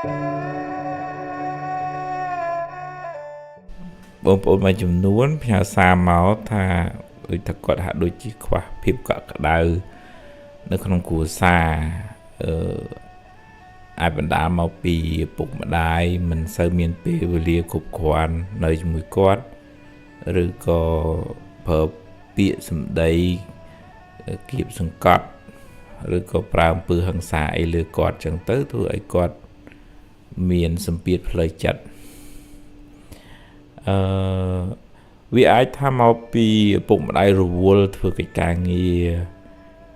បងប្អូនមួយចំនួនផ្ញើសារមកថាដូចថាគាត់ហាក់ដូចជាខ្វះភាពកក់ក្ដៅនៅក្នុងគ្រួសារអឺអាចបណ្ដាលមកពីឪពុកម្ដាយមិនសូវមានពេលវេលាគ្រប់គ្រាន់នៅជាមួយគាត់ឬក៏ប្រើពាក្យសម្ដីគៀបសង្កត់ឬក៏ប្រើអំពើហិង្សាអីលើគាត់ចឹងទៅធ្វើឲ្យគាត់មានសម្ពាធផ្លូវចិត្តអឺវាអាចថាមកពីឪពុកម្ដាយរវល់ធ្វើកិច្ចការងារ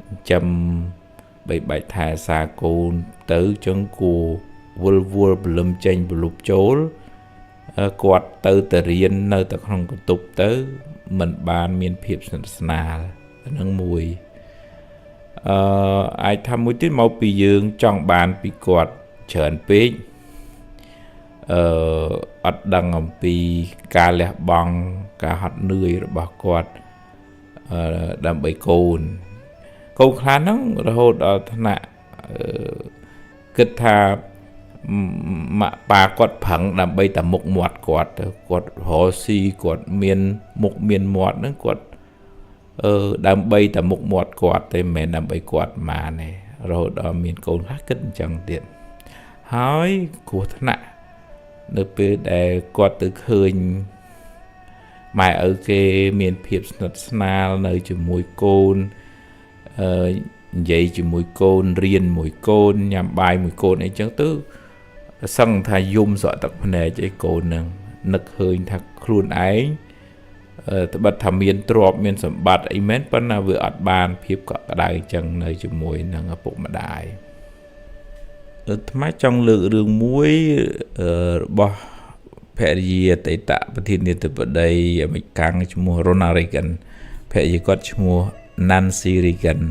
ចិញ្ចឹមបីបាច់ថែសារកូនទៅចឹងគួវល់វល់ព្រលឹមចេញប្រលប់ចូលគាត់ទៅតែរៀននៅតែក្នុងបន្ទប់ទៅមិនបានមានភាពស្និទ្ធស្នាលហ្នឹងមួយអឺអាចថាមួយទៀតមកពីយើងចង់បានពីគាត់ច្រើនពេកអឺអត់ដឹងអំពីការលះបង់ការហត់នឿយរបស់គាត់អឺដើម្បីកូនកូនខ្លះហ្នឹងរហូតដល់ថ្នាក់គិតថាម៉ាក់ប៉ាគាត់ប្រឹងដើម្បីតែមុខមាត់គាត់គាត់រកស៊ីគាត់មានមុខមានមាត់ហ្នឹងគាត់អឺដើម្បីតែមុខមាត់គាត់ទេមិនមែនដើម្បីគាត់ម៉ានទេរហូតដល់មានកូនខ្លះគិតអញ្ចឹងទៀតហើយគ្រោះថ្នាក់នៅពេលដែលគាត់ទៅឃើញម៉ែឪគេមានភាពស្និទ្ធស្នាលនៅជាមួយកូនអឺនិយាយជាមួយកូនរៀនមួយកូនញ៉ាំបាយមួយកូនអីចឹងទៅសឹងថាយំស្រក់ទឹកភ្នែកអីកូននឹងនឹកឃើញថាខ្លួនឯងត្បិតថាមានទ្រព្យមានសម្បត្តិអីមែនប៉ុន្តែវាអត់បានភាពកក់ក្ដៅចឹងនៅជាមួយនឹងឪពុកម្ដាយអាត្មាចង់លើករឿងមួយរបស់ភរិយាអតីតប្រធានាធិបតីអាមេរិកឈ្មោះ Ronald Reagan ភរិយាគាត់ឈ្មោះ Nancy Reagan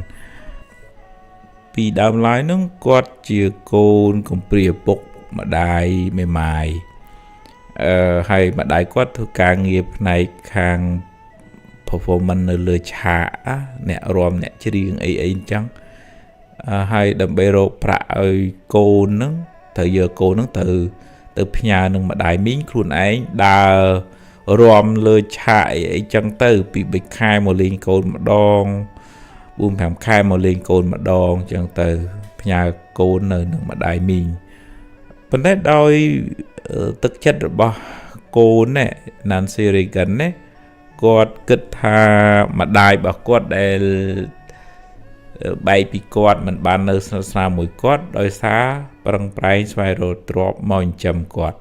ពីដើមឡើយហ្នឹងគាត់ជាកូនកំព្រាឪពុកម្ដាយមេម៉ាយអឺហើយម្ដាយគាត់ធ្វើការងារផ្នែកខាង performance នៅលើឆាកអ្នករាំអ្នកច្រៀងអីអីអញ្ចឹងហើយដើម្បីរកប្រាក់ឲ្យកូនហ្នឹងត្រូវយកកូនហ្នឹងទៅទៅផ្ញើនឹងម្ដាយមីងខ្លួនឯងដើររាំលើឆាកអីអីចឹងទៅពី3ខែមកលេងកូនម្ដង4 5ខែមកលេងកូនម្ដងចឹងទៅផ្ញើកូននៅនឹងម្ដាយមីងប៉ុន្តែដោយទឹកចិត្តរបស់កូនណា Nancy Reagan ណាគាត់គិតថាម្ដាយរបស់គាត់ដែលបែកពីគាត់មិនបាននៅស្និទ្ធស្នាលមួយគាត់ដោយសារប្រឹងប្រែងស្វែងរកទ្រព្យមកចិញ្ចឹមគាត់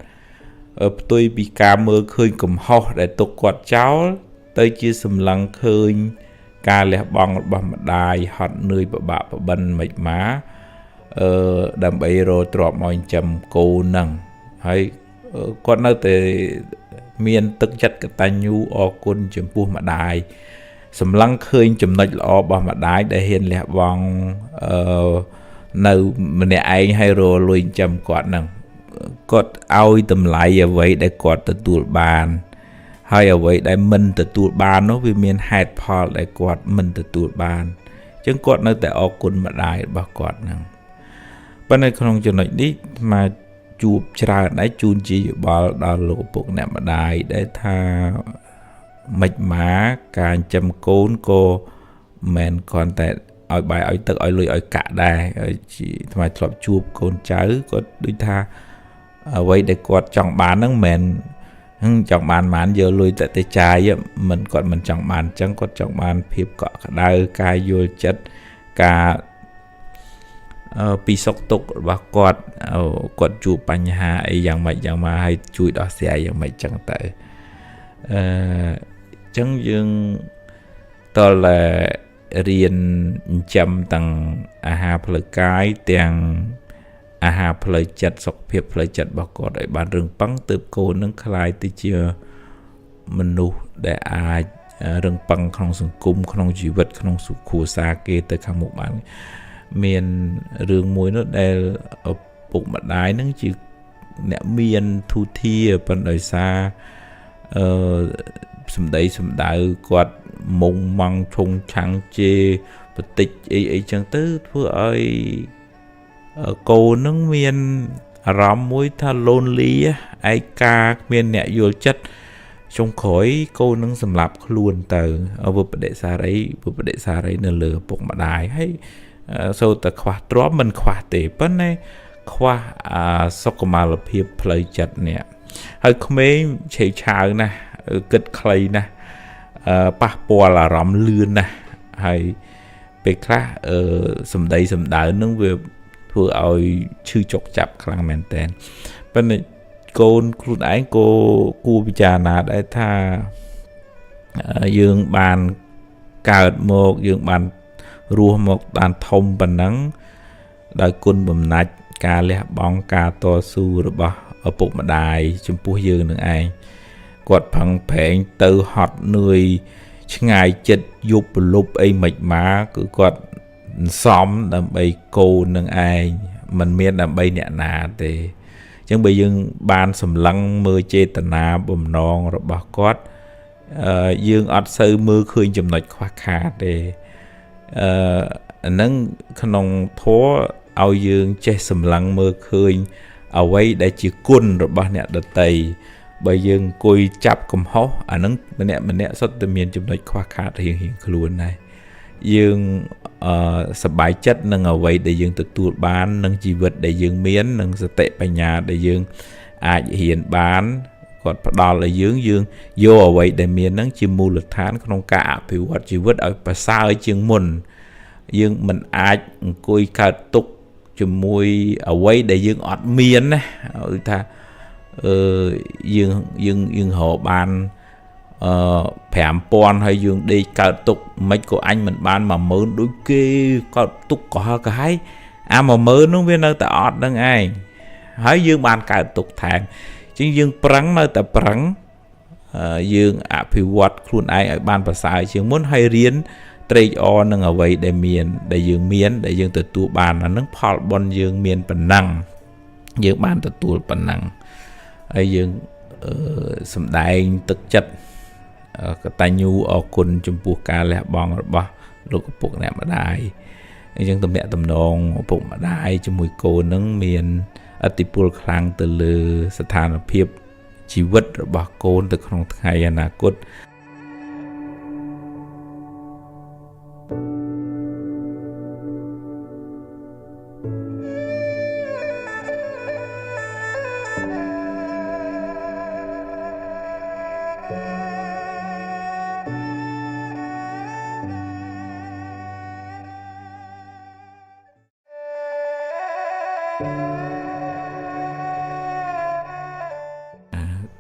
ផ្ទុយពីការមើលឃើញកំហុសដែលទុកគាត់ចោលទៅជាសម្លឹងឃើញការលះបង់របស់ម្ដាយហត់នឿយពិបាកប្បិនមិនមកអឺដើម្បីរកទ្រព្យមកចិញ្ចឹមកូនហ្នឹងហើយគាត់នៅតែមានទឹកចិត្តកតញ្ញូអរគុណចំពោះម្ដាយសម្លឹងឃើញចំណុចល្អរបស់ម្ដាយដែលហ៊ានលះបង់អឺនៅម្នាក់ឯងហើយរលុយចិញ្ចឹមគាត់ហ្នឹងគាត់ឲ្យតម្លៃអ្វីដែលគាត់ទទួលបានហើយអ្វីដែលមិនទទួលបាននោះវាមានហេតុផលដែលគាត់មិនទទួលបានអញ្ចឹងគាត់នៅតែអរគុណម្ដាយរបស់គាត់ហ្នឹងប៉ុន្តែក្នុងចំណុចនេះមកជួបច្រើនដែរជូនជាយោបល់ដល់លោកឪពុកអ្នកម្ដាយដែលថាមិនមកការចិញ្ចឹមកូនក៏មិនគ្រាន់តែឲ្យបាយឲ្យទឹកឲ្យលុយឲ្យកាក់ដែរជាថ្មធ្លាប់ជួបកូនចៅគាត់ដូចថាអ្វីដែលគាត់ចង់បានហ្នឹងមិនមែនចង់បានប៉ុន្មានយកលុយតែទៅចាយមិនគាត់មិនចង់បានអញ្ចឹងគាត់ចង់បានភាពកក់ក្ដៅការយល់ចិត្តការពីសុខទុក្ខរបស់គាត់គាត់ជួបបញ្ហាអីយ៉ាងម៉េចយ៉ាងម៉ាហើយជួយដោះស្រាយយ៉ាងម៉េចចឹងទៅអឺចឹងយើងតលរៀនចិញ្ចឹមទាំងអាហារផ្លូវកាយទាំងអាហារផ្លូវចិត្តសុខភាពផ្លូវចិត្តរបស់គាត់ឲ្យបានរឹងប៉ឹងទើបកូននឹងក្លាយទៅជាមនុស្សដែលអាចរឹងប៉ឹងក្នុងសង្គមក្នុងជីវិតក្នុងសុខគ្រួសារគេទៅខាងមុខបានមានរឿងមួយនោះដែលឪពុកម្ដាយនឹងជាអ្នកមានធូធាប៉ុន្តែដោយសារអឺសម្ដីសម្ដៅគាត់មុងម៉ង់ឆុងឆាំងជេបតិចអីអីចឹងទៅធ្វើឲ្យកូននឹងមាន អារម្មណ៍មួយថា lonely ឯកាគ្មានអ្នកយល់ចិត្តចុងក្រោយកូននឹងសម្លាប់ខ្លួនទៅវិបដិសារីវិបដិសារីនៅលើឪពុកម្ដាយហើយសូត្រតែខ្វះទ្រព្យមិនខ្វះទេប៉ុន្តែខ្វះសុខុមាលភាពផ្លូវចិត្តនេះហើយក្មេងឆេវឆាវណាស់គិតខ្លីណាស់ប៉ះពាល់អារម្មណ៍លឿនណាស់ហើយពេលខ្លះសម្ដីសម្ដៅនឹងវាធ្វើឲ្យឈឺចុកចាប់ខ្លាំងមែនតើប៉ុន្តែកូនខ្លួនឯងក៏គួរពិចារណាដែរថាយើងបានកើតមកយើងបានរស់មកបានធំប៉ុណ្ណឹងដោយគុណបំណាច់ការលះបង់ការតស៊ូរបស់ឪពុកម្ដាយចំពោះយើងនឹងឯងគាត់ប្រឹងប្រែងទៅហត់នឿយឆ្ងាយចិត្តយប់ប្រលប់អីមិនមកគឺគាត់សំដើម្បីកូននឹងឯងមិនមានដើម្បីអ្នកណាទេអញ្ចឹងបើយើងបានសម្លឹងមើលចេតនាបំណងរបស់គាត់យើងអត់សូវមើលឃើញចំណុចខ្វះខាតទេអាហ្នឹងក្នុងធម៌ឲ្យយើងចេះសម្លឹងមើលឃើញអ្វីដែលជាគុណរបស់អ្នកដទៃបើយើងអង្គុយចាប់កំហុសអាហ្នឹងម្នាក់ម្នាក់សុទ្ធតែមានចំណុចខ្វះខាតរៀងៗខ្លួនដែរយើងសប្បាយចិត្តនឹងអ្វីដែលយើងទទួលបាននឹងជីវិតដែលយើងមាននឹងសតិបញ្ញាដែលយើងអាចរៀនបានគាត់ផ្ដល់ឲ្យយើងយើងយកអ្វីដែលមានហ្នឹងជាមូលដ្ឋានក្នុងការអភិវឌ្ឍជីវិតឲ្យប្រសើរជាងមុនយើងមិនអាចអង្គុយកើតទុក្ខជាមួយអ្វីដែលយើងអត់មានណាគឺថាយើងយើងយើងរកបាន5000ហើយយើងដេកកើតទុកមិនក៏អញមិនបាន10000ដូចគេកើតទុកក៏ហើក៏ហើយអា10000នោះវានៅតែអត់នឹងឯងហើយយើងបានកើតទុកថែមជាងយើងប្រឹងនៅតែប្រឹងយើងអភិវឌ្ឍខ្លួនឯងឲ្យបានប្រសើរជាងមុនហើយរៀនត្រេកអរនឹងអ្វីដែលមានដែលយើងមានដែលយើងទទួលបានអានឹងផលបុណ្យយើងមានប៉ុណ្ណឹងយើងបានទទួលប៉ុណ្ណឹងហើយយើងសំដែងទឹកចិត្តកតញ្ញូអរគុណចំពោះការលះបង់របស់លោកឪពុកអ្នកម្ដាយអញ្ចឹងទំនាក់ទំនងឪពុកម្ដាយជាមួយកូននឹងមានឥទ្ធិពលខ្លាំងទៅលើស្ថានភាពជីវិតរបស់កូនទៅក្នុងថ្ងៃអនាគត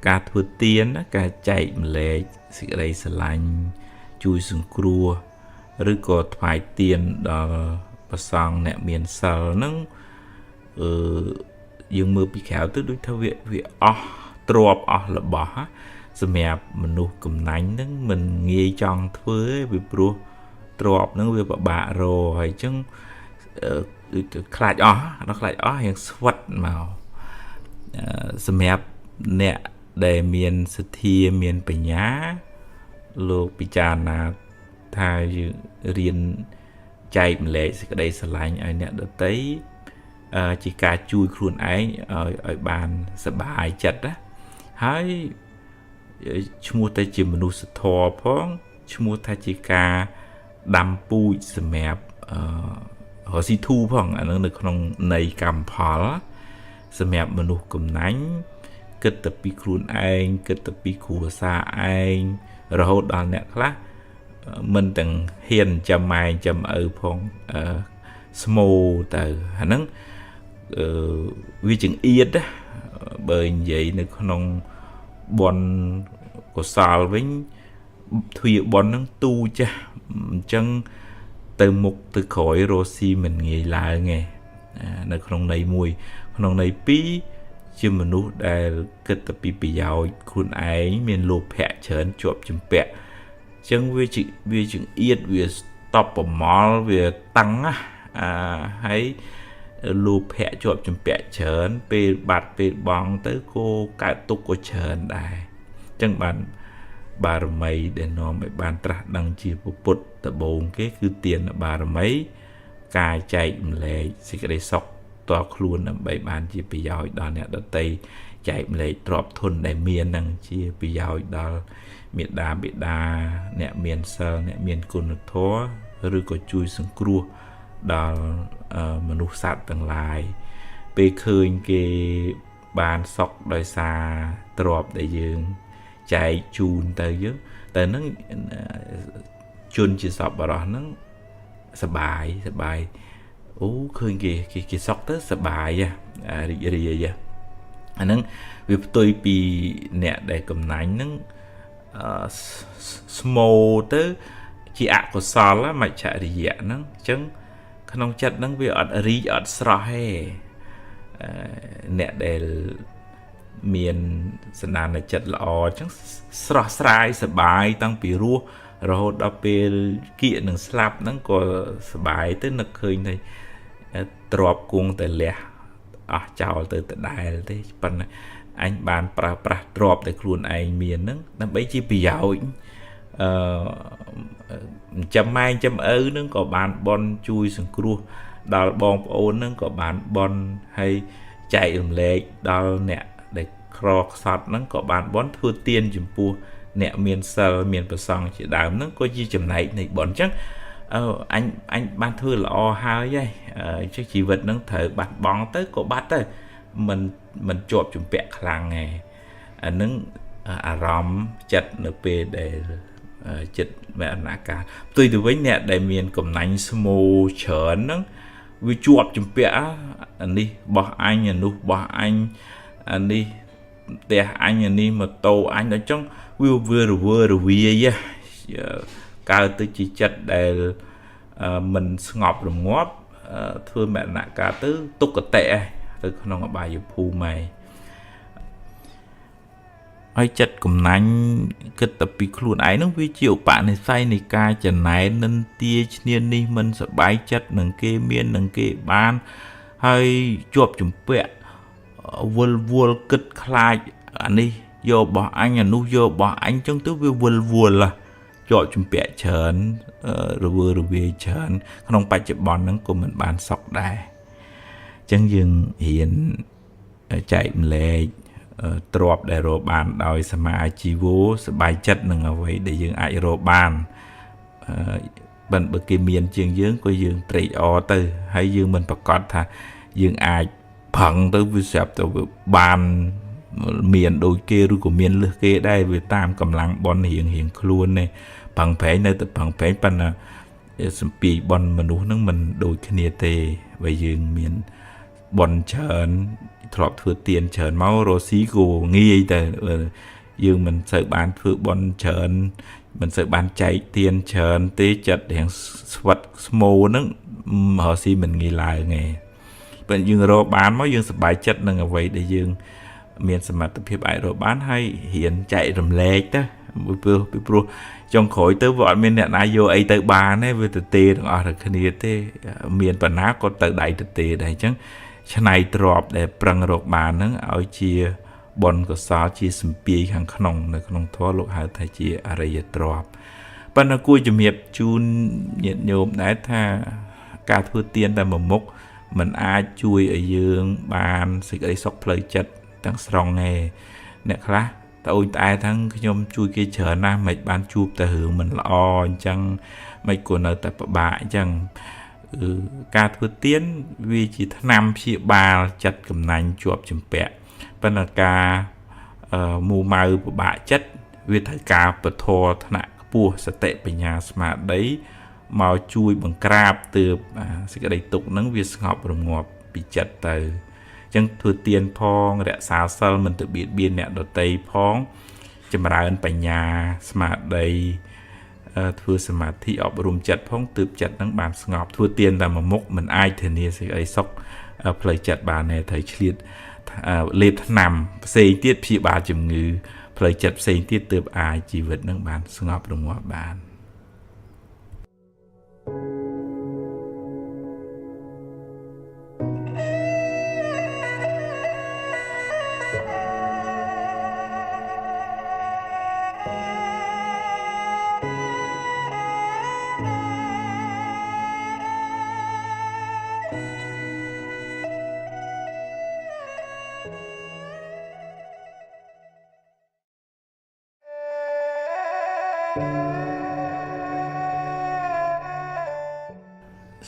ការធ្វើទានការចែកម្លែកសេចក្តីស្រឡាញ់ជួយសង្គ្រោះឬក៏ថ្វាយទានដល់ព្រះសង្ឃអ្នកមានសិលហ្នឹងយើងមើលពីក្រៅទៅដូចថាវាអស់ទ្រព្យអស់របស់សម្រាប់មនុស្សកំណាញ់ហ្នឹងមិនងាយចង់ធ្វើទេពីព្រោះទ្រព្យហ្នឹងវាពិបាករកហើយអញ្ចឹងដូចខ្លាចអស់ដល់ខ្លាចអស់រៀងស្វិតមកសម្រាប់អ្នកដែលមានសទ្ធាមានបញ្ញាលោកពិចារណាថាយើងរៀនចែកម្លែកសេចក្តីស្រឡាញ់ឲ្យអ្នកដទៃជាការជួយខ្លួនឯងឲ្យបានសប្បាយចិត្តណាហើយឈ្មោះតែជាមនុស្សធម៌ផងឈ្មោះថាជាការដាំពូជសម្រាប់រកស៊ីធូផងអានឹងនៅក្នុងន័យកម្មផលសម្រាប់មនុស្សកំណាញ់គិតតែពីខ្លួនឯងគិតតែពីគ្រួសារឯងរហូតដល់អ្នកខ្លះមិនទាំងហ៊ានចាំម៉ែចាំឪផងស្មូទៅអាហ្នឹងវាចង្អៀតណាបើនិយាយនៅក្នុងបុណ្យកុសលវិញទ្វាបុណ្យហ្នឹងទូចាស់អញ្ចឹងទៅមុខទៅក្រោយរស់ស៊ីមិនងាយឡើងទេនៅក្នុងន័យមួយក្នុងន័យពីរជាមនុស្សដែលគិតតែពីប្រយោជន៍ខ្លួនឯងមានលោភៈច្រើនជាប់ជំពាក់អញ្ចឹងវាចង្អៀតវាស្តប់ប្រមល់វាតឹងណាហើយលោភៈជាប់ជំពាក់ច្រើនពេលបាត់ពេលបង់ទៅក៏កើតទុក្ខក៏ច្រើនដែរអញ្ចឹងបានបារមីដែលនាំឲ្យបានត្រាស់ដឹងជាពុទ្ធដំបូងគេគឺទានបារមីការចែកម្លែកសេចក្តីសុខ ផ្ទាល់ខ្លួនដើម្បីបានជាប្រយោជន៍ដល់អ្នកដទៃចែកម្លែកទ្រព្យធនដែលមាននឹងជាប្រយោជន៍ដល់មេដាបិតាអ្នកមានសិលអ្នកមានគុណធម៌ឬក៏ជួយសង្គ្រោះដល់មនុស្សសត្វទាំងឡាយពេលឃើញគេបានសុខដោយសារទ្រព្យដែលយើងចែកជូនទៅយើងតែនឹងជនជាសប្បុរសហ្នឹងសបាយសបាយអូឃើញគេគេសុខទៅសបាយរីករាយអាហ្នឹងវាផ្ទុយពីអ្នកដែលកំណាញ់ហ្នឹងស្មោទៅជាអកុសលមច្ឆរិយៈហ្នឹងអញ្ចឹងក្នុងចិត្តហ្នឹងវាអត់រីកអត់ស្រស់ទេអ្នកដែលមានសន្តានចិត្តល្អអញ្ចឹងស្រស់ស្រាយសបាយតាំងពីរស់រហូតដល់ពេលគៀកនឹងស្លាប់ហ្នឹងក៏សបាយទៅនឹកឃើញថាទ្របគង់តែលះអស់ចោលទៅដដែលទេប៉ុន្តែអញបានប្រើប្រាស់ទ្របដែលខ្លួនឯងមានហ្នឹងដើម្បីជាប្រយោជន៍ចាំម៉ែចាំឪហ្នឹងក៏បានបន់ជួយសង្គ្រោះដល់បងប្អូនហ្នឹងក៏បានបន់ហើយចែករំលែកដល់អ្នកដែលក្រខ្សត់ហ្នឹងក៏បានបន់ធ្វើទានចំពោះអ្នកមានសិលមានប្រសង់ជាដើមហ្នឹងក៏ជាចំណែកនៃបន់អញ្ចឹងអញបានធ្វើល្អហើយហើយចុះជីវិតហ្នឹងត្រូវបាត់បង់ទៅក៏បាត់ទៅមិនជាប់ជំពាក់ខ្លាំងទេអាហ្នឹងអារម្មណ៍ចិត្តនៅពេលដែលចិត្តមរណកាលផ្ទុយទៅវិញអ្នកដែលមានកំណាញ់ស្មូច្រើនហ្នឹងវាជាប់ជំពាក់អានេះបោះអញអានោះបោះអញអានេះផ្ទះអញអានេះម៉ូតូអញដល់ចឹងវារវើរវាយកើតទៅជាចិត្តដែលមិនស្ងប់រងាប់ធ្វើមរណកាលទៅទុក្គតិឯងទៅក្នុងអបាយភូមិឯងហើយចិត្តកំណាញ់គិតតែពីខ្លួនឯងហ្នឹងវាជាឧបនិស្ស័យនៃការចំណែននិន្ទាឈ្នានីសមិនសប្បាយចិត្តនឹងគេមាននឹងគេបានហើយជាប់ជំពាក់វិលវល់គិតខ្លាចអានេះយករបស់អញអានោះយករបស់អញចឹងទៅវាវិលវល់ជាប់ជំពាក់ច្រើនរវើរវាយច្រើនក្នុងបច្ចុប្បន្នហ្នឹងក៏មិនបានសុខដែរចឹងយើងរៀនចែកម្លែកទ្រព្យដែលរកបានដោយសមាជីវោសบายចិត្តនឹងអ្វីដែលយើងអាចរកបានបើគេមានជាងយើងក៏យើងត្រេកអរទៅហើយយើងមិនប្រកាសថាយើងអាចប្រឹងទៅវាស្រាប់ទៅវាបានមានដូចគេឬក៏មានលើសគេដែរវាតាមកម្លាំងបនរៀងរៀងខ្លួននេះប្រឹងប្រែងនៅតែប្រឹងប្រែងប៉ុន្តែសំពីបនមនុស្សហ្នឹងមិនដូចគ្នាទេបើយើងមានបនច្រើនធ្លាប់ធ្វើទានច្រើនមករស់ស៊ីក៏ងាយតែយើងមិនសូវបានធ្វើបន់ច្រើនមិនសូវបានចែកទានច្រើនទេចិត្តរៀងស្វិតស្មូហ្នឹងរស់ស៊ីមិនងាយឡើងទេប៉ុន្តែយើងរកបានមកយើងសប្បាយចិត្តនឹងអ្វីដែលយើងមានសមត្ថភាពអាចរកបានហើយរៀនចែករំលែកទៅពីព្រោះចុងក្រោយទៅវាអត់មានអ្នកណាយកអីទៅបានទេវាទៅទេទាំងអស់តែគ្នាទេមានបណ្ណាក៏ទៅដៃទៅទេដែរអញ្ចឹងឆ្នៃទ្របដែលប្រឹងរកបានហ្នឹងឲ្យជាបុណ្យកុសលជាសម្ពាយខាងក្នុងនៅក្នុងធម៌លោកហៅថាជាអរិយទ្រព្យប៉ុន្តែគួរជំរាបជូនញាតិញោមដែរថាការធ្វើទានតែមួយមុខមិនអាចជួយឲ្យយើងបានសេចក្តីសុខផ្លូវចិត្តទាំងស្រុងទេអ្នកខ្លះត្អូញត្អែថាខ្ញុំជួយគេច្រើនណាស់មិនបានជួបតែរឿងមិនល្អអញ្ចឹងមិនគួរនៅតែពិបាកអញ្ចឹងការធ្វើទានវាជាថ្នាំព្យាបាលចិត្តកំណាញ់ជាប់ជំពាក់ប៉ុន្តែការមួម៉ៅពិបាកចិត្តវាត្រូវការពធថ្នាក់ខ្ពស់សតិបញ្ញាស្មារតីមកជួយបង្ក្រាបទើបសេចក្តីទុក្ខហ្នឹងវាស្ងប់រងាប់ពីចិត្តទៅអញ្ចឹងធ្វើទានផងរក្សាសិលមិនទៅបៀតបៀនអ្នកដទៃផងចម្រើនបញ្ញាស្មារតីធ្វើសមាធិអប់រំចិត្តផងទើបចិត្តនឹងបានស្ងប់ធ្វើទានតែមួយមុខមិនអាចធានាសេចក្តីសុខផ្លូវចិត្តបានទេត្រូវឆ្លៀតលេបថ្នាំផ្សេងទៀតព្យាបាលជំងឺផ្លូវចិត្តផ្សេងទៀតទើបអាចជីវិតនឹងបានស្ងប់រងាប់បាន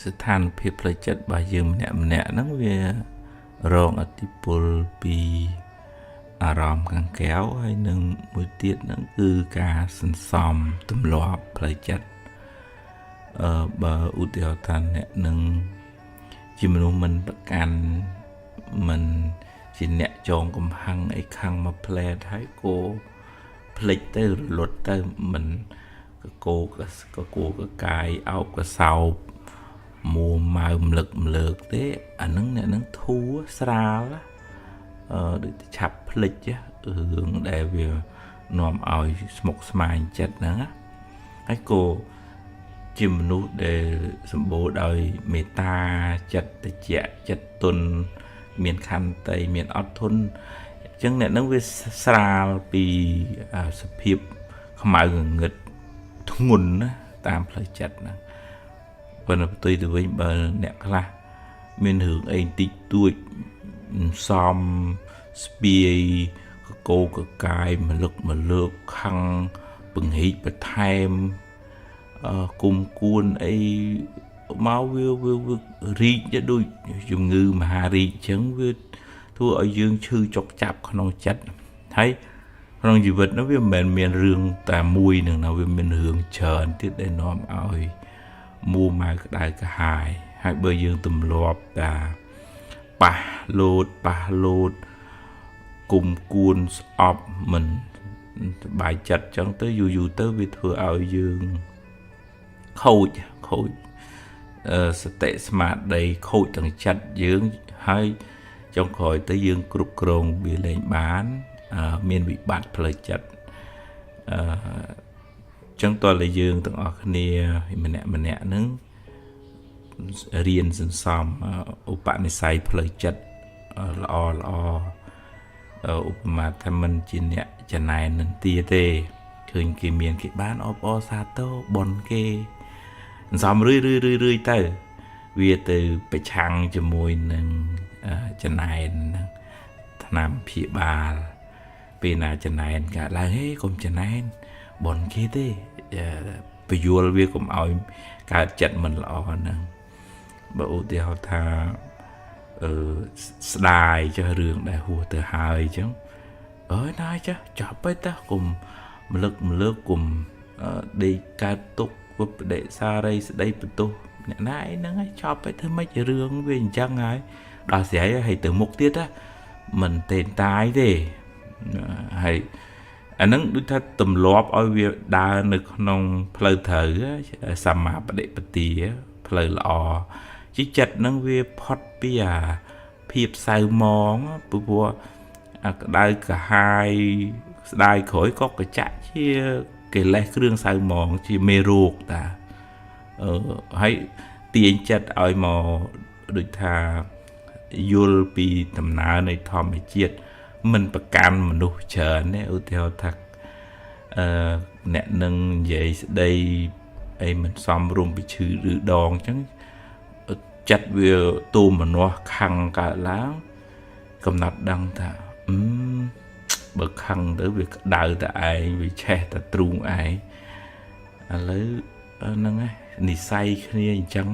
ស្ថានភាពផ្លូវចិត្តរបស់យើងម្នាក់ម្នាក់ហ្នឹងវារងឥទ្ធិពលពីអារម្មណ៍ខាងក្រៅហើយនឹងមួយទៀតហ្នឹងគឺការសន្សំទម្លាប់ផ្លូវចិត្តបើឧទាហរណ៍ថាអ្នកនឹងជាមនុស្សមិនប្រកាន់មិនជាអ្នកចងកំហឹងអីខឹងមកផ្លែតហើយគោភ្លេចទៅរលត់ទៅមិនកកកកកកាយអោបកសោបមួម៉ៅមលឹកមលើកទេអានឹងអ្នកនឹងធូរស្រាលដូចឆាប់ភ្លេចរឿងដែលវានាំឲ្យស្មុគស្មាញចិត្តហ្នឹងណាហើយក៏ជាមនុស្សដែលសម្បូរដោយមេត្តាចិត្តតិចចិត្តទុនមានខន្តីមានអត់ធន់អញ្ចឹងអ្នកនឹងវាស្រាលពីសភាពខ្មៅងងឹតធ្ងន់ណាតាមផ្លូវចិត្តហ្នឹងប៉ុន្តែផ្ទុយទៅវិញបើអ្នកខ្លះមានរឿងអីបន្តិចតួចសំស្ពាយកកោកកាយមលឹកមលើកខឹងពង្រីកបន្ថែមគុំគួនអីមកវាវារីកទៅដូចជំងឺមហារីកអញ្ចឹងវាធ្វើឲ្យយើងឈឺចុកចាប់ក្នុងចិត្តហើយក្នុងជីវិតនោះវាមិនមែនមានរឿងតែមួយនឹងណាវាមានរឿងច្រើនទៀតដែលនាំឲ្យមួម៉ៅក្តៅក្រហាយហើយបើយើងទម្លាប់តាប៉ះលោតប៉ះលោតគុំគួនស្អប់មិនសบายចិត្តចឹងទៅយូរយូរទៅវាធ្វើឲ្យយើងខូចខូចសតិស្មារតីខូចទាំងចិត្តយើងហើយចុងក្រោយទៅយើងគ្រប់គ្រងវាលែងបានមានវិបត្តិផ្លូវចិត្តអឺចឹងតើតែយើងទាំងអស់គ្នាម្នាក់ម្នាក់ហ្នឹងរៀនសន្សំឧបនិស្ស័យផ្លូវចិត្តល្អល្អឧបមាថាមិនជាអ្នកចំណែននន្ទាទេឃើញគេមានគេបានអបអរសាទរបនគេសន្សំរឿយរឿយរឿយរឿយទៅវាទៅប្រឆាំងជាមួយនឹងចំណែនហ្នឹងថ្នាំព្យាបាលពេលណាចំណែនកើតឡើងហេកុំចំណែនបនគេទេពយល់វាកុំឲ្យកើតចិត្តមិនល្អហ្នឹងបើឧទាហរណ៍ថាស្ដាយចុះរឿងដែលហួសទៅហើយអញ្ចឹងអើយណាចាចាប់ទៅតាកុំមលឹកមលើកកុំដេកកើតទុកវិបដិសារីស្ដីបន្ទោសអ្នកណាអីហ្នឹងហើយចប់ទៅធ្វើម៉េចរឿងវាអញ្ចឹងហើយដល់ស្រីហើយទៅមុខទៀតណាមិនទេតាយទេហើយអាហ្នឹងដូចថាទម្លាប់ឲ្យវាដើរនៅក្នុងផ្លូវត្រូវសម្មាបដិបទាផ្លូវល្អជាចិត្តហ្នឹងវាផុតពីអាភាពសៅមងព្រោះអាក្តៅក្រហាយស្ដាយក្រោយក៏កញ្ចាក់ជាកិលេសគ្រឿងសៅមងជាមេរោគតាហើយទាញចិត្តឲ្យមកដូចថាយល់ពីដំណើរនៃធម្មជាតិមិនប្រកាន់មនុស្សច្រើនទេឧទាហរណ៍ថាអ្នកនឹងនិយាយស្ដីអីមិនសមរម្យពីឈឺឬដងអញ្ចឹងចិត្តវាទូមនាស់ខឹងកើតឡើងកំណត់ដឹងថាបើខឹងទៅវាក្តៅតែឯងវាឆេះតែទ្រូងឯងឥឡូវហ្នឹងឯងនិស័យគ្នាអញ្ចឹង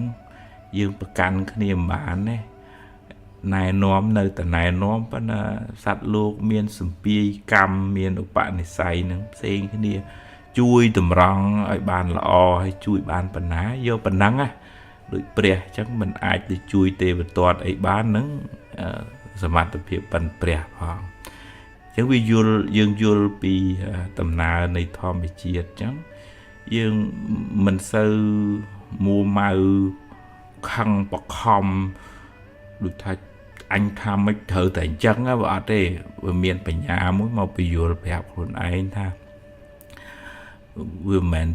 យើងប្រកាន់គ្នាមិនបានទេណែនាំនៅតែណែនាំប៉ុន្តែសត្វលោកមានសម្ពាយកម្មមានឧបនិស្ស័យនឹងផ្សេងគ្នាជួយតម្រង់ឲ្យបានល្អហើយជួយបានប៉ុណ្ណាយកប៉ុណ្ណឹងណាដូចព្រះអញ្ចឹងមិនអាចទៅជួយទេវទត្តអីបានហ្នឹងសមត្ថភាពប៉ុនព្រះផងអញ្ចឹងវាយល់យើងយល់ពីដំណើរនៃធម្មជាតិអញ្ចឹងយើងមិនសូវមួម៉ៅខឹងបខំដូចថាអញថាមិនត្រូវតែអញ្ចឹងបើអត់ទេវាមានបញ្ញាមួយមកពយល់ប្រាប់ខ្លួនឯងថាវាមិនមែន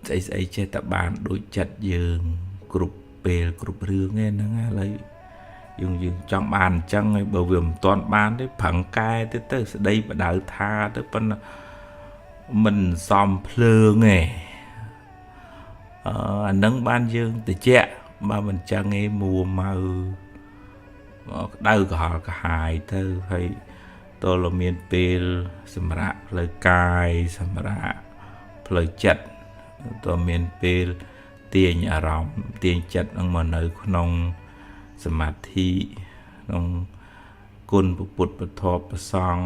ស្អីស្អីចេះតែបានដូចចិត្តយើងគ្រប់ពេលគ្រប់រឿងទេហ្នឹងឥឡូវយើងចង់បានអញ្ចឹងហើយបើវាមិនទាន់បានទេប្រឹងកែទៅទៅស្ដីបដៅថាទៅប៉ុន្តែមិនសមភ្លើងទេអានឹងបានយើងតិចបើមិនចឹងឯងមួម៉ៅក្តៅក្រហល់ក្រហាយទៅហើយតើមានពេលសម្រាប់ផ្លូវកាយសម្រាប់ផ្លូវចិត្តតើមានពេល ទាញអារម្មណ៍ទាញចិត្តនឹងមកនៅក្នុងសមាធិក្នុងគុណពុទ្ធពធប្រសង្ឃ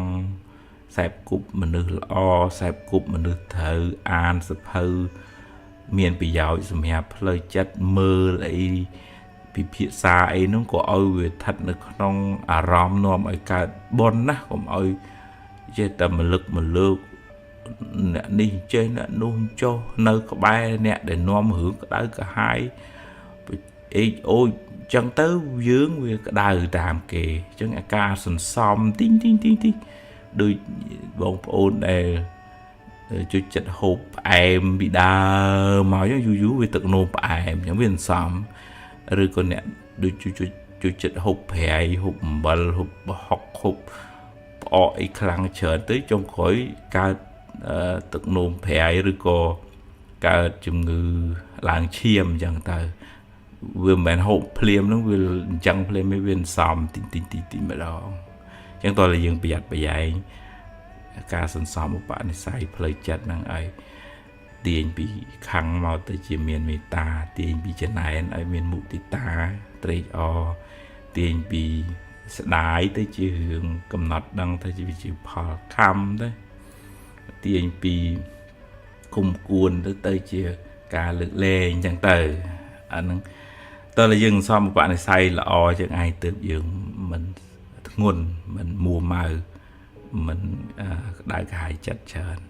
សែបគប់មនុស្សល្អសែបគប់មនុស្សត្រូវអានសភៅមានប្រយោជន៍សម្រាប់ផ្លូវចិត្តមើលអីពិភាក្សាអីនោះក៏ឲ្យវាស្ថិតនៅក្នុងអារម្មណ៍នាំឲ្យកើតបុណ្យណាកុំឲ្យចេះតែមលឹកមលើកអ្នកនេះចេះអ្នកនោះចុះនៅក្បែរអ្នកដែលនាំរឿងក្តៅក្រហាយអេកអូចចឹងទៅយើងវាក្តៅតាមគេចឹងអាការសន្សំទីងទីងទីងទីងដូចបងប្អូនដែលជួយចិត្តហូបផ្អែមពីដើមមកយូរយូរវាទឹកនោមផ្អែមចឹងវាសន្សំឬក៏អ្នកដូចជួយជួយចិត្តហូបប្រៃហូបអំបិលហូបហុកហូបផ្អកអីខ្លាំងច្រើនទៅចុងក្រោយកើតទឹកនោមប្រៃឬក៏កើតជំងឺឡើងឈាមអញ្ចឹងទៅវាមិនមែនហូបភ្លាមហ្នឹងវាអញ្ចឹងភ្លាមវាសំទីទីទីទីម្ដងអញ្ចឹងតើយើងប្រយ័ត្នប្រយែងការសន្សំឧបនិស្ស័យផ្លូវចិត្តហ្នឹងឲ្យទាញពីខាងមកទៅជាមានមេត្តាទាញពីចំណែនឲ្យមានមុទិតាត្រេកអរទាញពីស្ដាយទៅជារឿងកំណត់ដឹងទៅជាផលកម្មទៅទាញពីគុំគួនទៅជាការលើកលែងអញ្ចឹងទៅអាហ្នឹងតើយើងសំឧបនិស្ស័យល្អជាងឯងទើបយើងមិនធ្ងន់មិនមួម៉ៅមិនក្តៅក្រហាយចិត្តច្រើន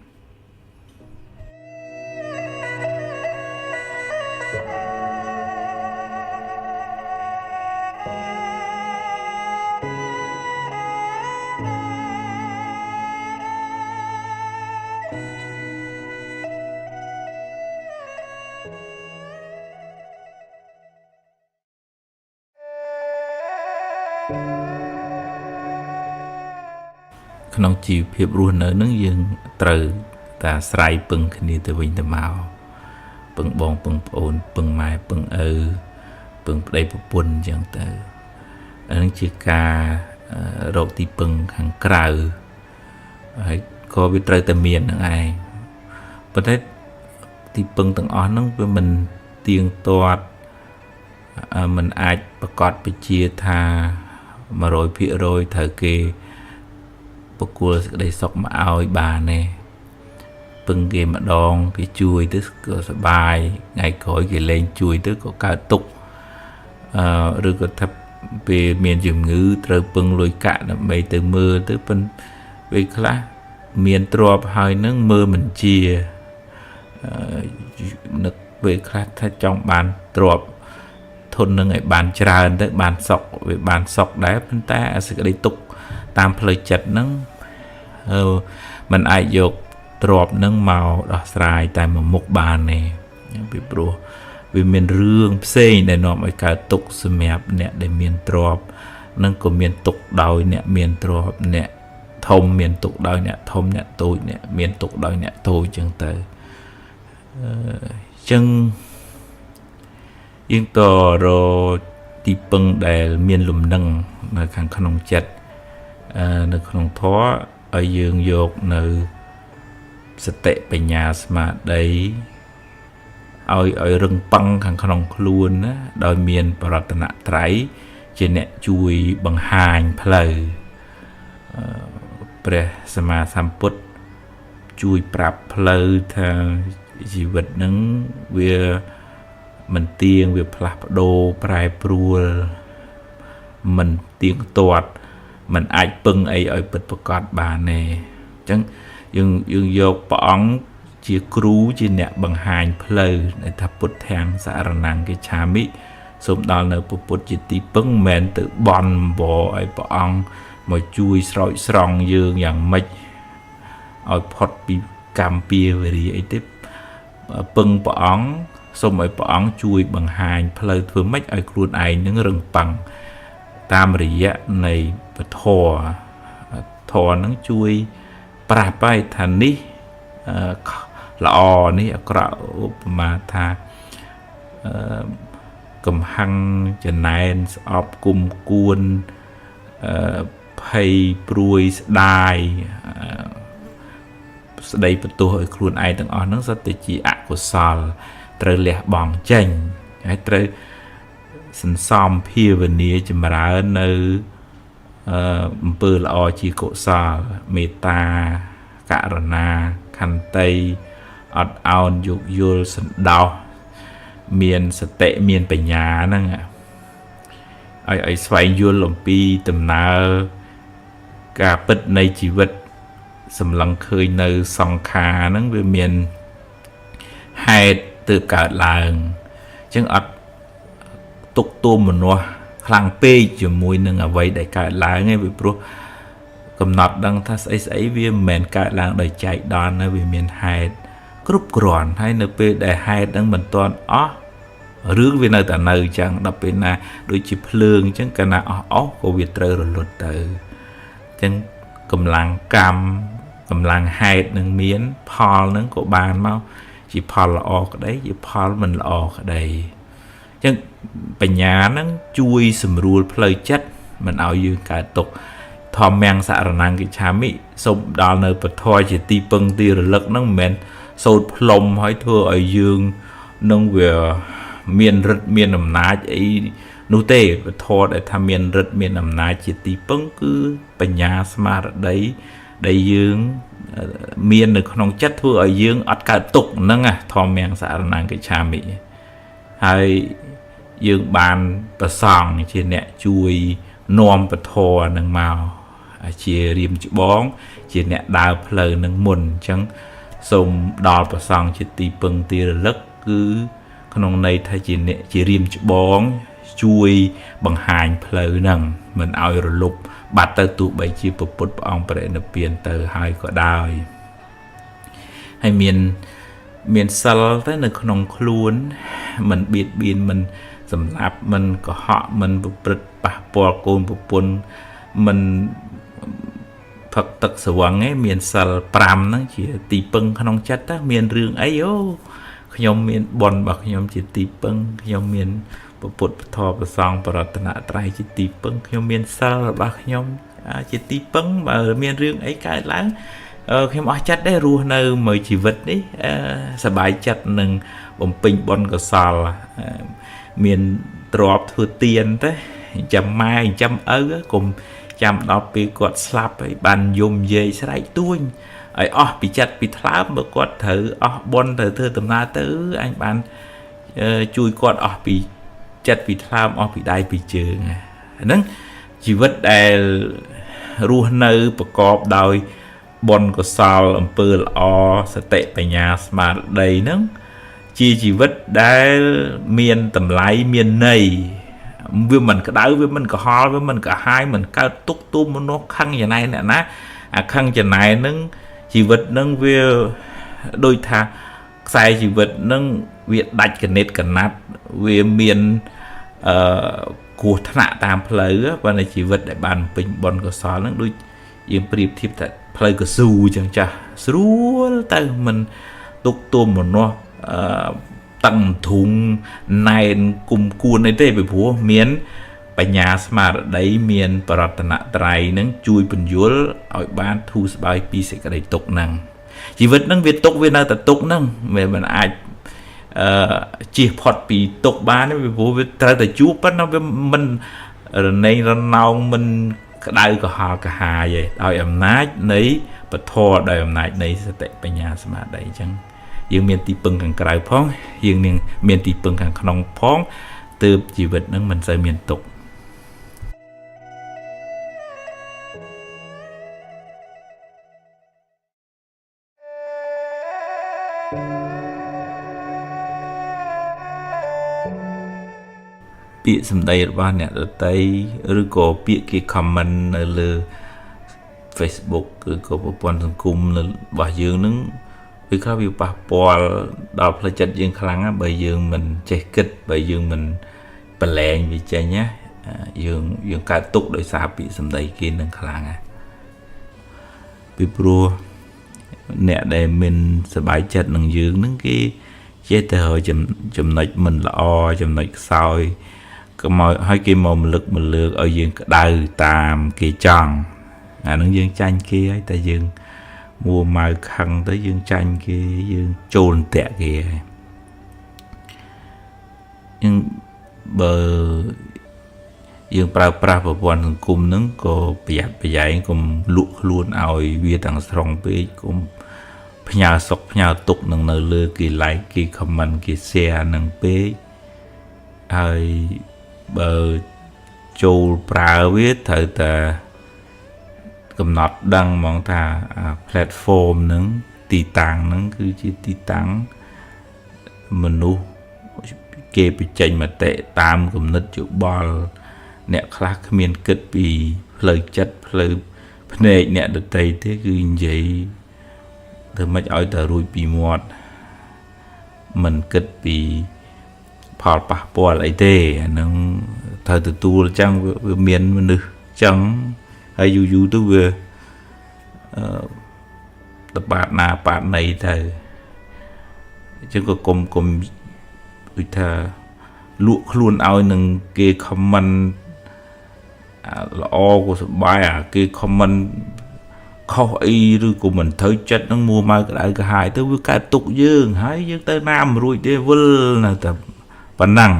ក្នុងជីវភាពរស់នៅនឹងយើងត្រូវតែអាស្រ័យពឹងគ្នាទៅវិញទៅមកពឹងបងពឹងប្អូនពឹងម៉ែពឹងឪពឹងប្តីប្រពន្ធអញ្ចឹងទៅអានឹងជាការរកទីពឹងខាងក្រៅហើយក៏វាត្រូវតែមាននឹងឯងប៉ុន្តែទីពឹងទាំងអស់ហ្នឹងវាមិនទៀងទាត់មិនអាចប្រកាសពជាថា100%ត្រូវគេបកគលសេចក្តីសុខមកឲ្យបានទេពឹងគេម្ដងគេជួយទៅក៏សប្បាយថ្ងៃក្រោយគេលែងជួយទៅក៏កើតទុក្ខឬក៏ថាពេលមានជំងឺត្រូវពឹងលុយកាក់ដើម្បីទៅមើលទៅប៉ុន្តែពេលខ្លះមានទ្រព្យហើយនឹងមើលមិនជានឹកពេលខ្លះថាចង់បានទ្រព្យធននឹងឲ្យបានច្រើនទៅបានសុខវាបានសុខដែរប៉ុន្តែអាសេចក្តីទុក្ខតាមផ្លូវចិត្តហ្នឹងมันអាចយកទ្រព្យហ្នឹងមកដោះស្រាយតែមួយមុខបានទេពីព្រោះវាមានរឿងផ្សេងដែលនាំឲ្យកើតទុក្ខសម្រាប់អ្នកដែលមានទ្រព្យនឹងក៏មានទុក្ខដោយអ្នកមានទ្រព្យអ្នកធំមានទុក្ខដោយអ្នកធំអ្នកតូចអ្នកមានទុក្ខដោយអ្នកតូចចឹងទៅអញ្ចឹងយើងតរទីពឹងដែលមានលំនឹងនៅខាងក្នុងចិត្តនៅក្នុងធម៌ឲ្យយើងយកនៅសតិបញ្ញាស្មារតីឲ្យរឹងប៉ឹងខាងក្នុងខ្លួនណាដោយមានបរតនត្រ័យជាអ្នកជួយបង្ហាញផ្លូវព្រះសម្មាសម្ពុទ្ធជួយប្រាប់ផ្លូវថាជីវិតនឹងវាមិនទៀងវាផ្លាស់ប្ដូរប្រែប្រួលមិនទៀងទាត់มันអាចពឹងអីឲ្យពិតប្រាកដបានទេអញ្ចឹងយើងយកព្រះអង្គជាគ្រូជាអ្នកបង្ហាញផ្លូវដែលថាពុទ្ធាំសរណង្កិច្ឆាមិសូមដល់នៅពុទ្ធជាទីពឹងមិនមែនទៅបន់បឲ្យព្រះអង្គមកជួយស្រោចស្រង់យើងយ៉ាងម៉េចឲ្យផុតពីកម្មពៀវរាអីទេពឹងព្រះអង្គសូមឲ្យព្រះអង្គជួយបង្ហាញផ្លូវធ្វើម៉េចឲ្យខ្លួនឯងនឹងរឹងប៉ឹងតាមរយៈនៃពធធម៌នឹងជួយប្រាប់ឲ្យថានេះល្អនេះអាក្រក់ឧបមាថាកំហឹងចំណែនស្អប់គុំគួនភ័យព្រួយស្ដាយស្ដីបន្ទោសឲ្យខ្លួនឯងទាំងអស់ហ្នឹងសុទ្ធតែជាអកុសល ត្រូវលះបង់ចេញហើយត្រូវសន្សំភាវនាចម្រើននៅអំពើល្អជាកុសលមេត្តាករុណាខន្តីអត់ឱនយោគយល់សន្តោសមានសតិមានបញ្ញាហ្នឹងឲ្យស្វែងយល់អំពីដំណើរការពិតនៃជីវិតសម្លឹងឃើញនៅសង្ខារហ្នឹងវាមានហេតុទើបកើតឡើងអញ្ចឹងអត់ទុកទោមនស្សខ្លាំងពេកជាមួយនឹងអ្វីដែលកើតឡើងឯងពីព្រោះកំណត់ដឹងថាស្អីស្អីវាមិនមែនកើតឡើងដោយចៃដន្យណាវាមានហេតុគ្រប់គ្រាន់ហើយនៅពេលដែលហេតុហ្នឹងមិនទាន់អស់រឿងវានៅតែនៅអញ្ចឹងដល់ពេលណាដូចជាភ្លើងអញ្ចឹងកាលណាអស់ក៏វាត្រូវរលត់ទៅអញ្ចឹងកម្លាំងកម្មកម្លាំងហេតុនឹងមានផលនឹងក៏បានមកជាផលល្អក្តីជាផលមិនល្អក្តីអញ្ចឹងបញ្ញានឹងជួយសម្រួលផ្លូវចិត្តមិនឲ្យយើងកើតទុក្ខធម្មំសរណង្គិច្ឆាមិសូមដល់នៅពធជាទីពឹងទីរលឹកហ្នឹងមិនមែនសូត្រផ្លុំហើយធ្វើឲ្យយើងនឹងវាមានឫទ្ធិមានអំណាចអីនោះទេពធដែលថាមានឫទ្ធិមានអំណាចជាទីពឹងគឺបញ្ញាស្មារតីដែលយើងមាននៅក្នុងចិត្តធ្វើឲ្យយើងអត់កើតទុក្ខហ្នឹងណាធម្មំសរណង្គិច្ឆាមិហើយយើងបានប្រសង់ជាអ្នកជួយនាំពធនឹងមកជារៀមច្បងជាអ្នកដើរផ្លូវនឹងមុនអញ្ចឹងសូមដល់ប្រសង់ជាទីពឹងទីរលឹកគឺក្នុងន័យថាជាអ្នកជារៀមច្បងជួយបង្ហាញផ្លូវហ្នឹងមិនឲ្យរលុបបាត់ទៅទោះបីជាពុទ្ធព្រះអង្គបរិនិព្វានទៅហើយក៏ដោយហើយមានសិលទៅនៅក្នុងខ្លួនមិនបៀតបៀនមិនសម្លាប់មិនកុហកមិនប្រព្រឹត្តប៉ះពាល់កូនប្រពន្ធមិនផឹកទឹកស្រវឹងឯងមានសិល5ហ្នឹងជាទីពឹងក្នុងចិត្តទៅមានរឿងអីអូខ្ញុំមានបុណ្យរបស់ខ្ញុំជាទីពឹងខ្ញុំមានពុទ្ធពធប្រសង្ឃបរតនត្រ័យជាទីពឹងខ្ញុំមានសិលរបស់ខ្ញុំជាទីពឹងបើមានរឿងអីកើតឡើងខ្ញុំអស់ចិត្តដែររស់នៅមួយជីវិតនេះសប្បាយចិត្តនឹងបំពេញបុណ្យកុសលមានទ្រព្យធ្វើទានទៅចាំម៉ែចាំឪកុំចាំដល់ពេលគាត់ស្លាប់ហើយបានយំយាយស្រែកទួញឲ្យអស់ពីចិត្តពីថ្លើមបើគាត់ត្រូវអស់បុណ្យត្រូវធ្វើដំណើរទៅអញបានជួយគាត់អស់ពីចិត្តពីថ្លើមអស់ពីដៃពីជើងហ្នឹងជីវិតដែលរស់នៅប្រកបដោយបុណ្យកុសលអំពើល្អសតិបញ្ញាស្មារតីហ្នឹងជាជីវិតដែលមានតម្លៃមានន័យវាមិនក្តៅវាមិនក្រហល់វាមិនក្រហាយមិនកើតទុក្ខទោមនស្សខឹងចំណែនអ្នកណាអាខឹងចំណែនហ្នឹងជីវិតហ្នឹងវាដូចថាខ្សែជីវិតហ្នឹងវាដាច់កណិតកណាត់វាមានគ្រោះថ្នាក់តាមផ្លូវប៉ុន្តែជីវិតដែលបានពេញបុណ្យកុសលហ្នឹងដូចយើងប្រៀបធៀបថាផ្លូវកស៊ូអញ្ចឹងចាស់ស្រួលទៅមិនទុកទោមនស្សតឹងធុងណែនគុំគួនអីទេពីព្រោះមានបញ្ញាស្មារតីមានបរតនត្រ័យនឹងជួយពន្យល់ឲ្យបានធូរស្បើយពីសេចក្តីទុក្ខហ្នឹងជីវិតហ្នឹងវាទុក្ខវានៅតែទុក្ខហ្នឹងវាមិនអាចជៀសផុតពីទុក្ខបានទេពីព្រោះវាត្រូវតែជួបប៉ុន្តែវាមិនរណេងរណោងមិនក្តៅក្រហល់ក្រហាយទេដោយអំណាចនៃពធដោយអំណាចនៃសតិបញ្ញាស្មារតីអញ្ចឹងយើងមានទីពឹងខាងក្រៅផងយើងនឹងមានទីពឹងខាងក្នុងផងទើបជីវិតនឹងមិនសូវមានទុក្ខពាក្យសម្ដីរបស់អ្នកដទៃឬក៏ពាក្យគេ comment នៅលើ Facebook ឬក៏ប្រព័ន្ធសង្គមនៅរបស់យើងនឹងវាខ្លះវាប៉ះពាល់ដល់ផ្លូវចិត្តយើងខ្លាំងណាស់បើយើងមិនចេះគិតបើយើងមិនប្រឡែងវាចេញណាយើងកើតទុក្ខដោយសារពាក្យសម្ដីគេនឹងខ្លាំងណាស់ពីព្រោះអ្នកដែលមិនសប្បាយចិត្តនឹងយើងនឹងគេចេះតែរកចំណុចមិនល្អចំណុចខ្សោយក៏មកឲ្យគេមកម្លឹកមកលើកឲ្យយើងក្តៅតាមគេចង់អានឹងយើងចាញ់គេហើយតែយើងមួម៉ៅខឹងទៅយើងចាញ់គេយើងចូលអន្ទាក់គេហើយ យើងបើយើងប្រើប្រាស់ប្រព័ន្ធសង្គមហ្នឹងក៏ប្រយ័ត្នប្រយែងកុំលក់ខ្លួនឲ្យវាទាំងស្រុងពេកកុំផ្ញើសុកផ្ញើទុកនឹងនៅលើគេ like គេ comment គេ share នឹងពេកហើយបើចូលប្រើវាត្រូវតែកំណត់ដឹងហ្មងថា platform ហ្នឹងទីតាំងហ្នឹងគឺជាទីតាំងមនុស្សគេបញ្ចេញមតិតាមគំនិតយោបល់អ្នកខ្លះគ្មានគិតពីផ្លូវចិត្តផ្លូវភ្នែកអ្នកដទៃទេគឺនិយាយធ្វើម៉េចឲ្យតែរួចពីមាត់មិនគិតពីផលប៉ះពាល់អីទេអាហ្នឹងត្រូវទទួលអញ្ចឹងវាមានមនុស្សអញ្ចឹងហើយយូរយូរទៅវាអឺតបាតណាបាតណីទៅអញ្ចឹងក៏កុំកុំដូចថាលក់ខ្លួនឲ្យនឹងគេ comment ល្អក៏សប្បាយអាគេ comment ខុសអីឬក៏មិនត្រូវចិត្តនឹងមួម៉ៅក្តៅក្រហាយទៅវាកើតទុកយើងហើយយើងទៅណាមិនរួចទេវិលនៅតែប៉ុណ្ណឹង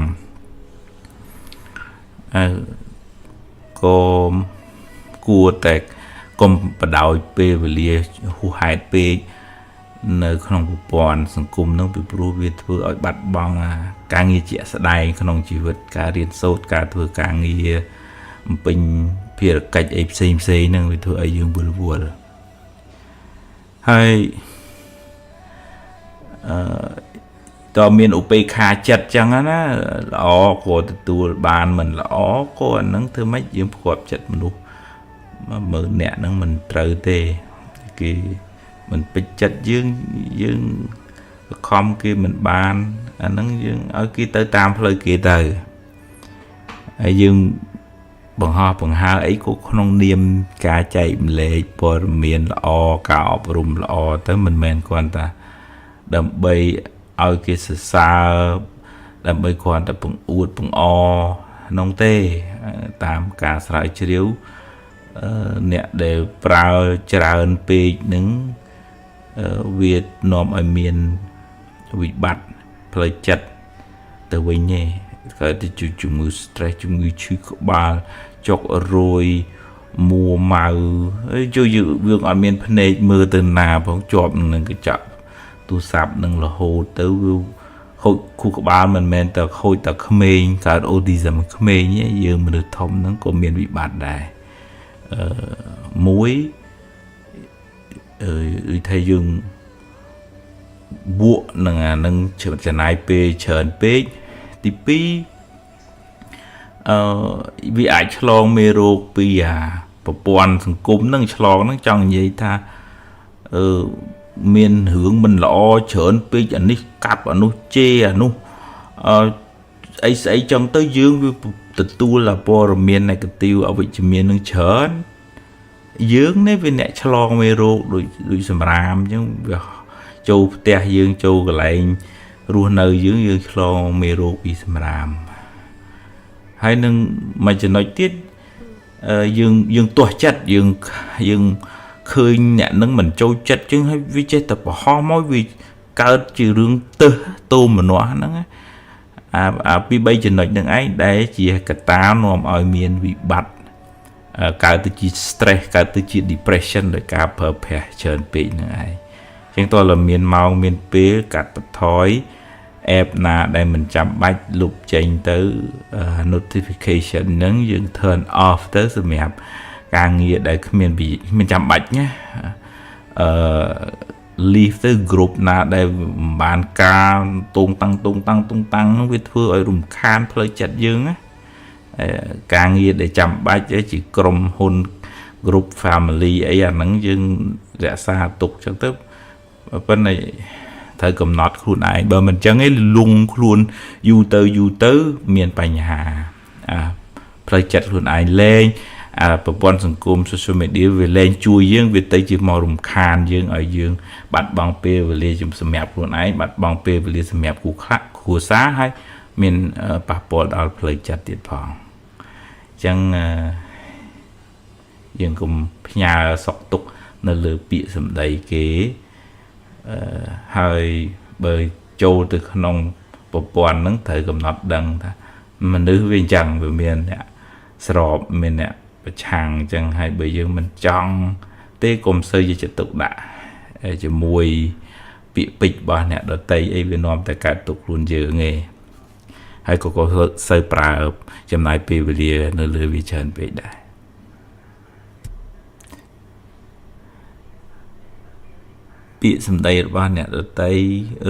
អឺក៏គួរតែកុំបដោយពេលវេលាហួសហេតុពេកនៅក្នុងប្រព័ន្ធសង្គមនឹងពីព្រោះវាធ្វើឲ្យបាត់បង់ការងារជាក់ស្ដែងក្នុងជីវិតការរៀនសូត្រការធ្វើការងារបំពេញភារកិច្ចអីផ្សេងផ្សេងហ្នឹងវាធ្វើឲ្យយើងវិលវល់ហើយអឺតើមានឧបេក្ខាចិត្តចឹងណាល្អក៏ទទួលបានមិនល្អក៏អាហ្នឹងធ្វើម៉េចយើងផ្គាប់ចិត្តមនុស្ស10000នាក់ហ្នឹងមិនត្រូវទេគេមិនពេចចិត្តយើងយើងបខំគេមិនបានអាហ្នឹងយើងឲ្យគេទៅតាមផ្លូវគេទៅហើយយើងបង្ហោះបង្ហើអីក៏ក្នុងនាមការចែកម្លែកព័ត៌មានល្អការអប់រំល្អទៅមិនមែនគ្រាន់តែដើម្បីឲ្យគេសរសើរដើម្បីគ្រាន់តែបង្អួតបង្អក្នុងទេតាមការស្រាវជ្រាវអ្នកដែលប្រើច្រើនពេកនឹងវានាំឲ្យមានវិបត្តិផ្លូវចិត្តទៅវិញទេកើតទៅជាជំងឺ stress ជំងឺឈឺក្បាលចុករយមួម៉ៅហើយជួយយើងអត់មានភ្នែកមើលទៅណាផងជាប់នឹងកញ្ចក់ទូរស័ព្ទនឹងរហូតទៅវាខូចខួរក្បាលមិនមែនតែខូចតែក្មេងកើត autism ក្មេងទេយើងមនុស្សធំហ្នឹងក៏មានវិបត្តិដែរអឺមួយអឺដូចថាយើងបួកនឹងអានឹងចំណាយពេលច្រើនពេកទី2អឺវាអាចឆ្លងមេរោគពីអាប្រព័ន្ធសង្គមនឹងឆ្លងនឹងចង់និយាយថាអឺមានរឿងមិនល្អច្រើនពេកអានេះកាប់អានោះជេរអានោះអឺអីស្អីចឹងទៅយើងវាទទួលព័ត៌មាន negative អវិជ្ជមាននឹងច្រើនយើងនេះវាអ្នកឆ្លងមេរោគដូចដូចសម្រាមអញ្ចឹងវាចូលផ្ទះយើងចូលកន្លែងរស់នៅយើងយើងឆ្លងមេរោគពីសម្រាមហើយនឹងមួយចំណុចទៀតយើងយើងទាស់ចិត្តយើងយើងឃើញអ្នកនឹងមិនចូលចិត្តជាងហើយវាចេះតែប្រហោះមកវាកើតជារឿងទឹះទោមនស្សហ្នឹងអាអាពី3ចំណុចហ្នឹងឯងដែលជាកត្តានាំឲ្យមានវិបត្តិកើតទៅជា stress កើតទៅជា depression ដោយការប្រើប្រាស់ច្រើនពេកហ្នឹងឯងចឹងតើលមានម៉ោងមានពេលកាត់បន្ថយ app ណាដែលមិនចាំបាច់លុបចេញទៅ notification ហ្នឹងយើង turn off ទៅសម្រាប់ការងារដែលគ្មានគ្មានចាំបាច់ណាអឺ leave ទៅ group ណាដែលមិនបានការតងតាំងតងតាំងតងតាំងវាធ្វើឲ្យរំខានផ្លូវចិត្តយើងណាការងារដែលចាំបាច់ជាក្រុមហ៊ុន group family អីអាហ្នឹងយើងរក្សាទុកចឹងទៅប៉ុន្តែត្រូវកំណត់ខ្លួនឯងបើមិនចឹងឯងលងខ្លួនយូរទៅយូរទៅមានបញ្ហាអាផ្លូវចិត្តខ្លួនឯងលែងអាប្រព័ន្ធសង្គម social media វាលែងជួយយើងវាទៅជាមករំខានយើងឲ្យយើងបាត់បង់ពេលវេលាសម្រាប់ខ្លួនឯងបាត់បង់ពេលវេលាសម្រាប់គូខ្លះគ្រួសារហើយមានប៉ះពាល់ដល់ផ្លូវចិត្តទៀតផងអញ្ចឹងយើងកុំផ្ញើសក់ទុកនៅលើពាក្យសម្ដីគេអឺហើយបើចូលទៅក្នុង ប្រព័ន្ធហ្នឹងត្រូវកំណត់ដឹងថាមនុស្សវាអញ្ចឹងវាមានអ្នកស្របមានអ្នកប្រឆាំងអញ្ចឹងហើយបើយើងមិនចង់ទេកុំសូវយកចិត្តទុកដាក់ជាមួយពាក្យពេចន៍របស់អ្នកដតីអីវានាំតែកើតទុកខ្លួនយើងឯងហើយក៏សូវប្រើចំណាយពេលវេលានៅលើវាច្រើនពេកដែរពាក្យសម្ដីរបស់អ្នកដតី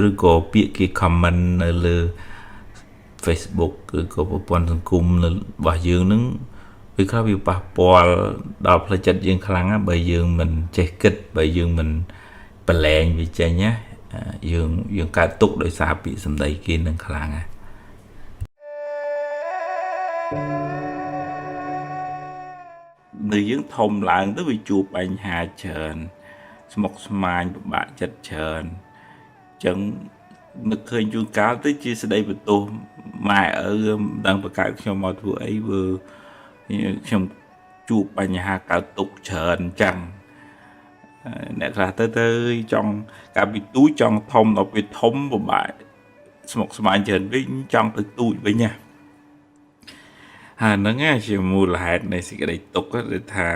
ឬក៏ពាក្យគេ comment នៅលើ Facebook ឬក៏ប្រព័ន្ធសង្គមនៅរបស់យើងនឹងវាខ្លះវាប៉ះពាល់ដល់ផ្លូវចិត្តយើងខ្លាំងណាស់បើយើងមិនចេះគិតបើយើងមិនប្រឡែងវាចេញណាយើងកើតទុកដោយសារពាក្យសម្ដីគេនឹងខ្លាំងណានៅយើងធំឡើងទៅវាជួបបញ្ហាច្រើនស្មុគស្មាញពិបាកចិត្តច្រើនអញ្ចឹងនឹកឃើញជួនកាលទៅជាស្ដីបន្ទោសម៉ែឪមិនដឹងបង្កើតខ្ញុំមកធ្វើអីវើខ្ញុំជួបបញ្ហាកើតទុកច្រើនអញ្ចឹងអ្នកខ្លះទៅចង់កាលពីទូចចង់ធំដល់ពេលធំពិបាកស្មុគស្មាញច្រើនវិញចង់ទៅទូចវិញណាហើយហ្នឹងជាមូលហេតុនៃសេចក្តីទុក្ខដែលថា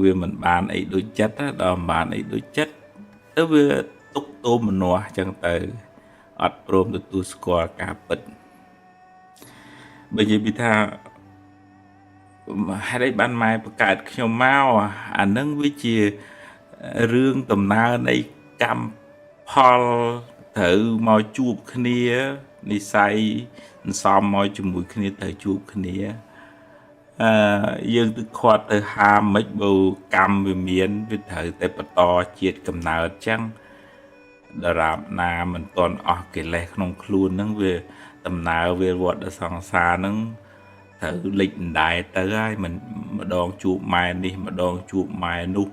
វាមិនបានអីដូចចិត្តដល់មិនបានអីដូចចិត្តទៅវាទុកទោមនស្សអញ្ចឹងទៅអត់ព្រមទទួលស្គាល់ការពិតបើនិយាយពីថាហេតុអីបានម៉ែបង្កើតខ្ញុំមកអានឹងវាជារឿងដំណើរនៃកម្មផលត្រូវមកជួបគ្នានិស័យសន្សំមកជាមួយគ្នាត្រូវជួបគ្នាយើងទៅខាត់ទៅហាមិនបើកម្មវាមានវាត្រូវតែបន្តជាតិកំណើតចឹងដរាបណាមិនទាន់អស់កិលេសក្នុងខ្លួនហ្នឹងវាដំណើរវាវត្តសង្សារហ្នឹងត្រូវលិចដដែលទៅហើយមិនម្ដងជួបម៉ែនេះម្ដងជួបម៉ែនោះ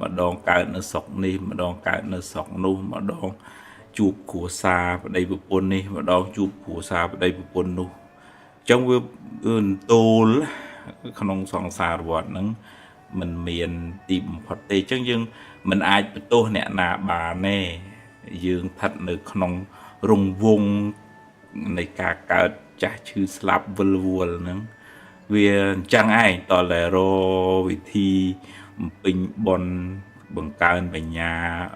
ម្ដងកើតនៅស្រុកនេះម្ដងកើតនៅស្រុកនោះម្ដងជួបគ្រួសារប្តីប្រពន្ធនេះម្ដងជួបគ្រួសារប្តីប្រពន្ធនោះអញ្ចឹងវាទោលក្នុងសង្សារវដ្តហ្នឹងมันមានទីបំផុតទេអញ្ចឹងយើងមិនអាចបន្ទោសអ្នកណាបានទេយើងស្ថិតនៅក្នុងរង្វង់នៃការកើតចាស់ឈឺស្លាប់វិលវល់ហ្នឹងវាអញ្ចឹងឯងតតែរវិធីបំពេញបុណ្យបង្កើនបញ្ញា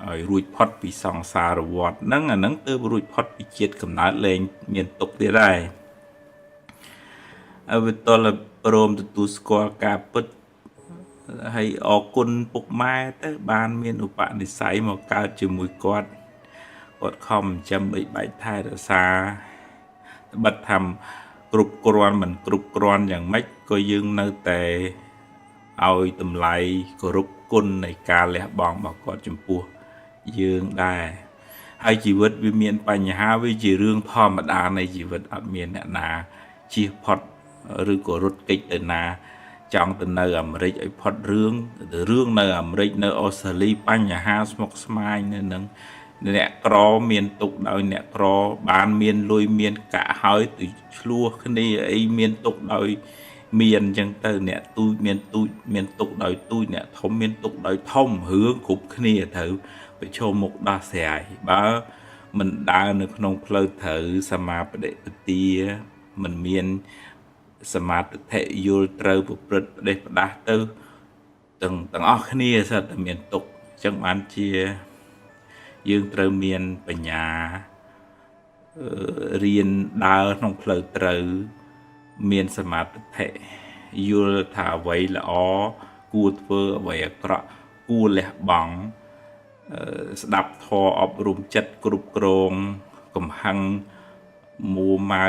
ឲ្យរួចផុតពីសង្សារវដ្តហ្នឹងអាហ្នឹងទើបរួចផុតពីជាតិកំណើតលែងមានទុក្ខទៀតដែរហើយវាតលព្រមទទួលស្គាល់ការពិតហើយអរគុណពុកម៉ែទៅបានមានឧបនិស្ស័យមកកើតជាមួយគាត់គាត់ខំចិញ្ចឹមបីបាច់ថែរក្សាត្បិតថាគ្រប់គ្រាន់មិនគ្រប់គ្រាន់យ៉ាងម៉េចក៏យើងនៅតែឲ្យតម្លៃគោរពគុណនៃការលះបង់របស់គាត់ចំពោះយើងដែរហើយជីវិតវាមានបញ្ហាវាជារឿងធម្មតានៃជីវិតអត់មានអ្នកណាជៀសផុតឬក៏រត់គេចទៅណាចង់ទៅនៅអាមេរិកឲ្យផុតរឿងរឿងនៅអាមេរិកនៅអូស្ត្រាលីបញ្ហាស្មុគស្មាញនៅនឹងអ្នកក្រមានទុកដោយអ្នកក្របានមានលុយមានកាក់ហើយទៅឆ្លោះគ្នាអីមានទុកដោយមានអញ្ចឹងទៅអ្នកទូចមានទូចមានទុកដោយទូចអ្នកធំមានទុកដោយធំរឿងគ្រប់គ្នាត្រូវប្រឈមមុខដោះស្រាយបើមិនដើរនៅក្នុងផ្លូវត្រូវសមាបដិបទាមិនមានសមាធិយល់ត្រូវប្រព្រឹត្តផ្ដេសផ្ដាស់ទៅទាំងអស់គ្នាសិតតែមានទុកអញ្ចឹងបានជាយើងត្រូវមានបញ្ញារៀនដើរក្នុងផ្លូវត្រូវមានសមាធិយល់ថាអ្វីល្អគួរធ្វើអ្វីអាក្រក់គួរលះបង់ស្ដាប់ធម៌អប់រំចិត្តគ្រប់គ្រងកំហឹងមួម៉ៅ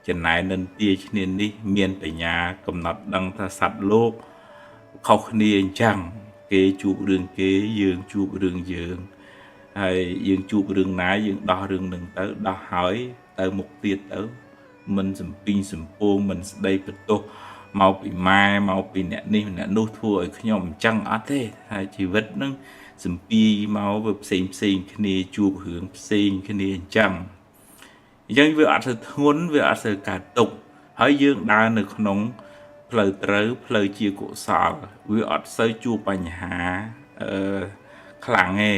ចំណែននិន្ទាឈ្នានេះមានបញ្ញាកំណត់ដឹងថាសត្វលោកខុសគ្នាអញ្ចឹងគេជួបរឿងគេយើងជួបរឿងយើងហើយយើងជួបរឿងណាយើងដោះរឿងនឹងទៅដោះហើយទៅមុខទៀតទៅមិនសំពីងសំពងមិនស្ដីបន្ទោសមកពីម៉ែមកពីអ្នកនេះអ្នកនោះធ្វើឲ្យខ្ញុំអញ្ចឹងអត់ទេហើយជីវិតនឹងសំពីមកវាផ្សេងផ្សេងគ្នាជួបរឿងផ្សេងគ្នាអញ្ចឹងវាអត់សូវធ្ងន់វាអត់សូវកើតទុក្ខហើយយើងដើរនៅក្នុងផ្លូវត្រូវផ្លូវជាកុសលវាអត់សូវជួបបញ្ហាខ្លាំងទេ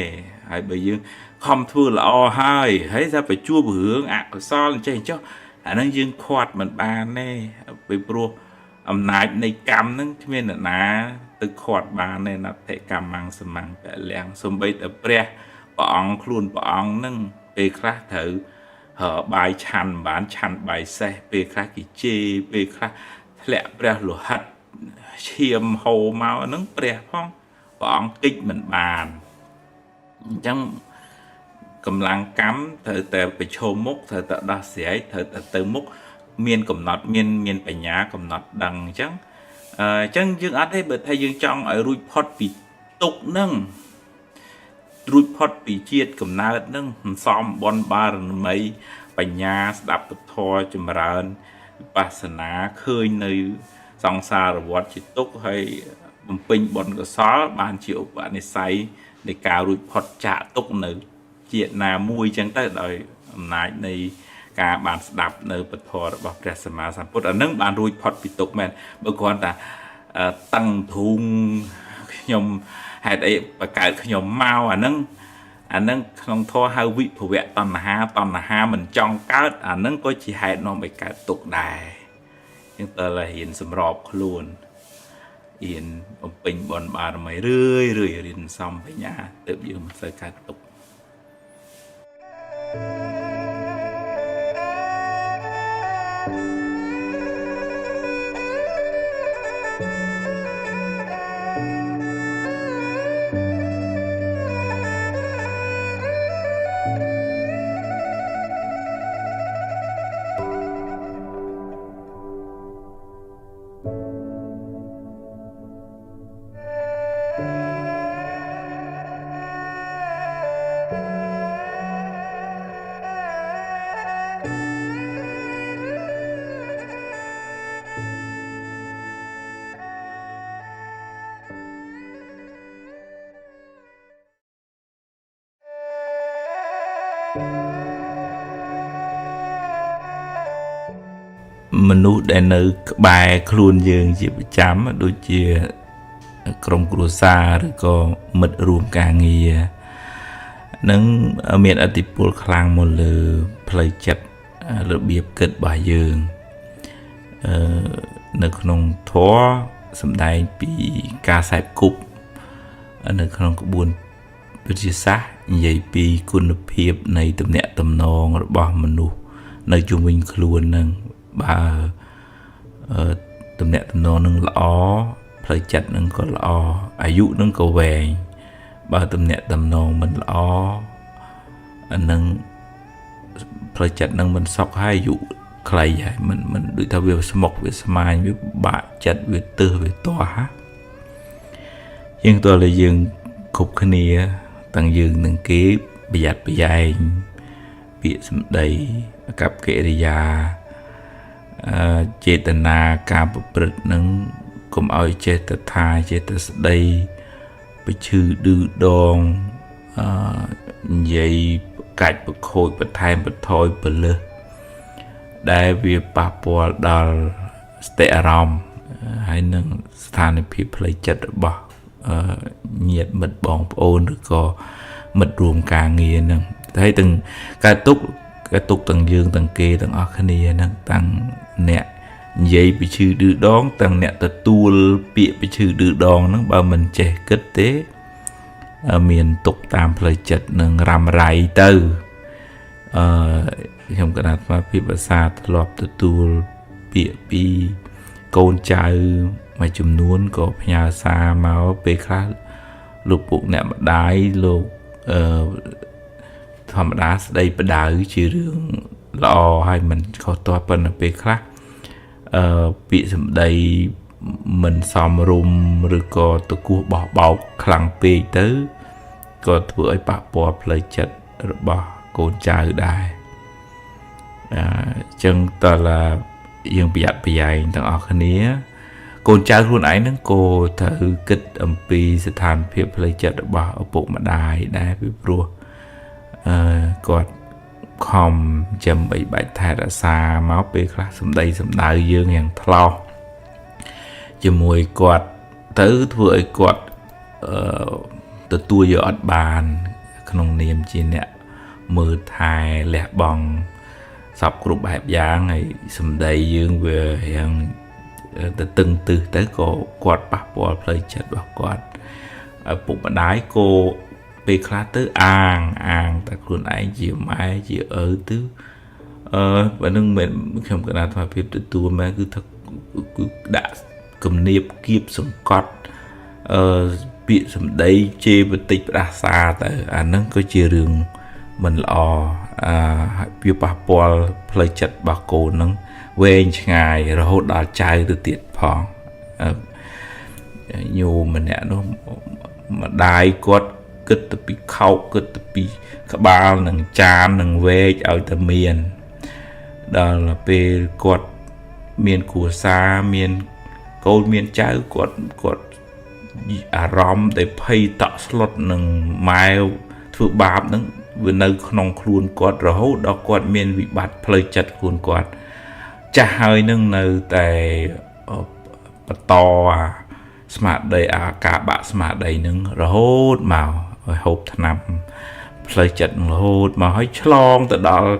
ហើយបើយើង ខំធ្វើល្អហើយហើយថាไปជួបរឿងអកុសលអញ្ចេះអញ្ចោះអាហ្នឹងយើងខាត់មិនបានទេពីព្រោះអំណាចនៃកម្មហ្នឹងគ្មានអ្នកណាទៅខាត់បានទេណដ្ឋិកម្មំសមੰពលំសំបីតែព្រះព្រះអង្គខ្លួនព្រះអង្គហ្នឹងពេលខ្លះត្រូវបាយឆាន់មិនបានឆាន់បាយសេះពេលខ្លះគេជេរពេលខ្លះធ្លាក់ព្រះលោហិតឈាមហូរមកហ្នឹងព្រះផងព្រះអង្គគិចមិនបានអញ្ចឹងកម្លាំងកម្មត្រូវតែប្រឈមមុខត្រូវតែដោះស្រាយត្រូវតែទៅមុខមានកំណត់មានបញ្ញាកំណត់ដឹងអញ្ចឹងអញ្ចឹងយើងអត់ទេបើថាយើងចង់ឲ្យរួចផុតពីទុក្ខហ្នឹងរួចផុតពីជាតិកំណើតហ្នឹងសន្សំបុណ្យបារមីបញ្ញាស្ដាប់ពធចម្រើនវិបស្សនាឃើញនៅសង្សារវដ្តជាទុក្ខហើយបំពេញបុណ្យកុសលបានជាឧបនិស្ស័យនៃការរួចផុតចាកទុក្ខនៅជាតិណាមួយចឹងទៅដោយអំណាចនៃការបានស្ដាប់នៅពធរបស់ព្រះសម្មាសម្ពុទ្ធអានឹងបានរួចផុតពីទុក្ខមែនបើគ្រាន់តែតឹងធូងខ្ញុំហេតុអីបកើតខ្ញុំមកអានឹងក្នុងធម៌ហៅវិភវៈតណ្ហាតណ្ហាមិនចង់កើតអានឹងក៏ជាហេតុនាំឲ្យកើតទុក្ខដែរអញ្ចឹងតើរៀនសម្របខ្លួនរៀនបំពេញបុណ្យបារមីរឿយរឿយរៀនសំបញ្ញាទើបយើងមិនសូវកើតទុក្ខមនុស្សដែលនៅក្បែរខ្លួនយើងជាប្រចាំដូចជាក្រុមគ្រួសារឬក៏មិត្តរួមការងារនឹងមានឥទ្ធិពលខ្លាំងមកលើផ្លូវចិត្តរបៀបគិតរបស់យើងនៅក្នុងធម៌សម្ដែងពីការសែបគប់នៅក្នុងក្បួនវិទ្យាសាស្ត្រនិយាយពីគុណភាពនៃទំនាក់ទំនងរបស់មនុស្សនៅជុំវិញខ្លួននឹងបើទំនាក់ទំនងនឹងល្អផ្លូវចិត្តនឹងក៏ល្អអាយុនឹងក៏វែងបើទំនាក់ទំនងមិនល្អអានឹងផ្លូវចិត្តនឹងមិនសុខហើយអាយុខ្លីហើយមិនដូចថាវាស្មុគវាស្មាញវាបាក់ចិត្តវាទើសវាទាស់យើងតើតែយើងគ្រប់គ្នាទាំងយើងនិងគេប្រយ័ត្នប្រយែងពាក្យសម្ដីអាកប្បកិរិយាចេតនាការប្រព្រឹត្តនឹងកុំឲ្យចេះតែថាចេះតែស្ដីប្រឈឺឌឺដងនិយាយកាច់ប្រខូចបន្ថែមបន្ថយពលឹះដែលវាប៉ះពាល់ដល់ស្តិអារម្មណ៍ហើយនឹងស្ថានភាពផ្លូវចិត្តរបស់ញាតិមិត្តបងប្អូនឬក៏មិត្តរួមការងារនឹងហើយទាំងការទុកទាំងយើងទាំងគេទាំងអស់គ្នាហ្នឹងតាំងអ្នកនិយាយពីឈឺឌឺដងទាំងអ្នកទទួលពាក្យពីឈឺឌឺដងហ្នឹងបើមិនចេះគិតទេមានទុកតាមផ្លូវចិត្តនឹងរ៉ាំរ៉ៃទៅខ្ញុំកណាត់មកពីភាសាធ្លាប់ទទួលពាក្យពីកូនចៅមួយចំនួនក៏ផ្ញើសារមកពេលខ្លះលោកពុកអ្នកម្ដាយលោកធម្មតាស្ដីបដៅជារឿងល្អហើយមិនខុសទាស់ប៉ុន្តែពេលខ្លះពាក្យសម្ដីមិនសមរម្យឬក៏តគោះបោះបោកខ្លាំងពេកទៅក៏ធ្វើឲ្យប៉ះពាល់ផ្លូវចិត្តរបស់កូនចៅដែរអញ្ចឹងតើយើងប្រយ័ត្នប្រយែងទាំងអស់គ្នាកូនចៅខ្លួនឯងហ្នឹងក៏ត្រូវគិតអំពីស្ថានភាពផ្លូវចិត្តរបស់ឪពុកម្ដាយដែរពីព្រោះគាត់ខំចាំបីបាច់ថែរក្សាមកពេលខ្លះសម្ដីសម្ដៅយើងយ៉ាងថ្លោះជាមួយគាត់ទៅធ្វើឲ្យគាត់ទទួលយកអត់បាន ក្នុងនាមជាអ្នកមើលថែលះបង់សពគ្រប់បែបយ៉ាងហើយសម្ដីយើងវារៀងទៅតឹងទឹះទៅក៏គាត់ប៉ះពាល់ផ្លូវចិត្តរបស់គាត់ឪពុកម្ដាយក៏ពេលខ្លះទៅអាងអាងតែខ្លួនឯងជាម៉ែជាឪទៅបើនឹងមិនខ្ញុំកណាត់ថាភាពទទួលមែនគឺថាគឺដាក់គំនាបគៀបសង្កត់ពាក្យសម្ដីជេរបតិចផ្ដាសាទៅអាហ្នឹងក៏ជារឿងមិនល្អអឺវាប៉ះពាល់ផ្លូវចិត្តរបស់កូនហ្នឹងវែងឆ្ងាយរហូតដល់ចៅទៅទៀតផងញោមម្នាក់នោះម្ដាយគាត់គិតទៅពីខោកគិតទៅពីក្បាលនិងចាននិងវែកឲ្យតែមានដល់ពេលគាត់មានគ្រួសារមានកូនមានចៅគាត់គាត់អារម្មណ៍ដែលភ័យតក់ស្លុតនឹងម៉ែធ្វើបាបនឹងវានៅក្នុងខ្លួនគាត់រហូតដល់គាត់មានវិបត្តិផ្លូវចិត្តខ្លួនគាត់ចាស់ហើយនឹងនៅតែបន្តអាស្មារតីអាការបាក់ស្មារតីនឹងរហូតមកឲ្យហូបថ្នាំផ្លូវចិត្តនឹងរហូតមកឲ្យឆ្លងទៅដល់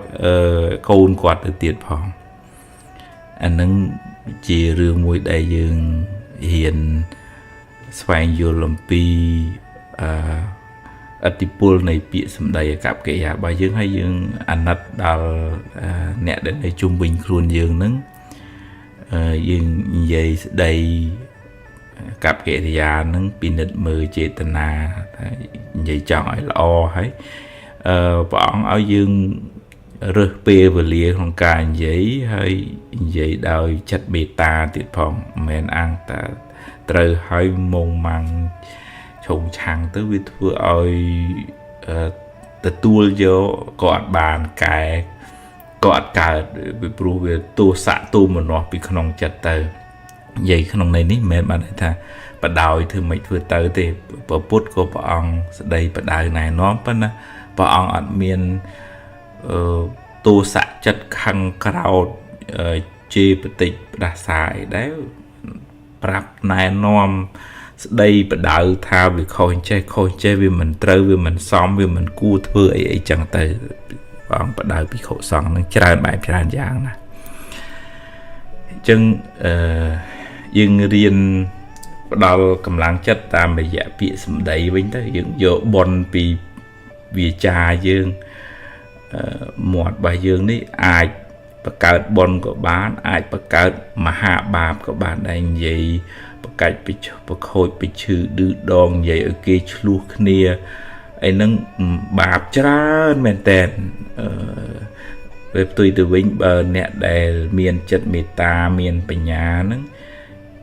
កូនគាត់ទៅទៀតផងអានឹងជារឿងមួយដែលយើងរៀនស្វែងយល់អំពីអតិពលនៃពាក្យសម្ដីអកប្បកិរិយារបស់យើងហើយយើងអាណិតដល់អ្នកដែលនៅជុំវិញខ្លួនយើងនឹងយើងនិយាយស្ដីកប្បកិរិយានឹងពិនិត្យមើលចេតនាថានិយាយចង់ឲ្យល្អហើយព្រះអង្គឲ្យយើងរើសពេលវេលាក្នុងការនិយាយហើយនិយាយដោយចិត្តមេត្តាទៀតផងមិនមែនអាងតែត្រូវឲ្យមុងម៉ាំងឆុងឆាំងទៅវាធ្វើឲ្យទទួលយកក៏អត់បានកែក៏អត់កើតពីព្រោះវាទោសៈទូមនាស់ពីក្នុងចិត្តទៅនិយាយក្នុងន័យនេះមិនមែនបានន័យថាបដោយធ្វើមិនធ្វើទៅទេព្រះពុទ្ធក៏ព្រះអង្គស្ដីបដៅណែនាំប៉ុន្តែព្រះអង្គអត់មានទោសៈចិត្តខឹងក្រោធជេរបតិចផ្ដាសាអីដែរប្រាប់ណែនាំស្ដីបដៅថាវាខុសចេះខុសចេះវាមិនត្រូវវាមិនសមវាមិនគួរធ្វើអីអីចឹងទៅព្រះអង្គបដៅភិក្ខុសង្ឃនឹងច្រើនបែបច្រើនយ៉ាងណាអញ្ចឹងយើងរៀនផ្ដល់កម្លាំងចិត្តតាមរយៈពាក្យសម្ដីវិញទៅយើងយកបុណ្យពីវាចាយើងមាត់របស់យើងនេះអាចបង្កើតបុណ្យក៏បានអាចបង្កើតមហាបាបក៏បានដែរនិយាយបកាច់ប្រខូចប្រឈឺឌឺដងនិយាយឲ្យគេឆ្លោះគ្នាអីហ្នឹងបាបច្រើនមែនតើពេលផ្ទុយទៅវិញបើអ្នកដែលមានចិត្តមេត្តាមានបញ្ញាហ្នឹង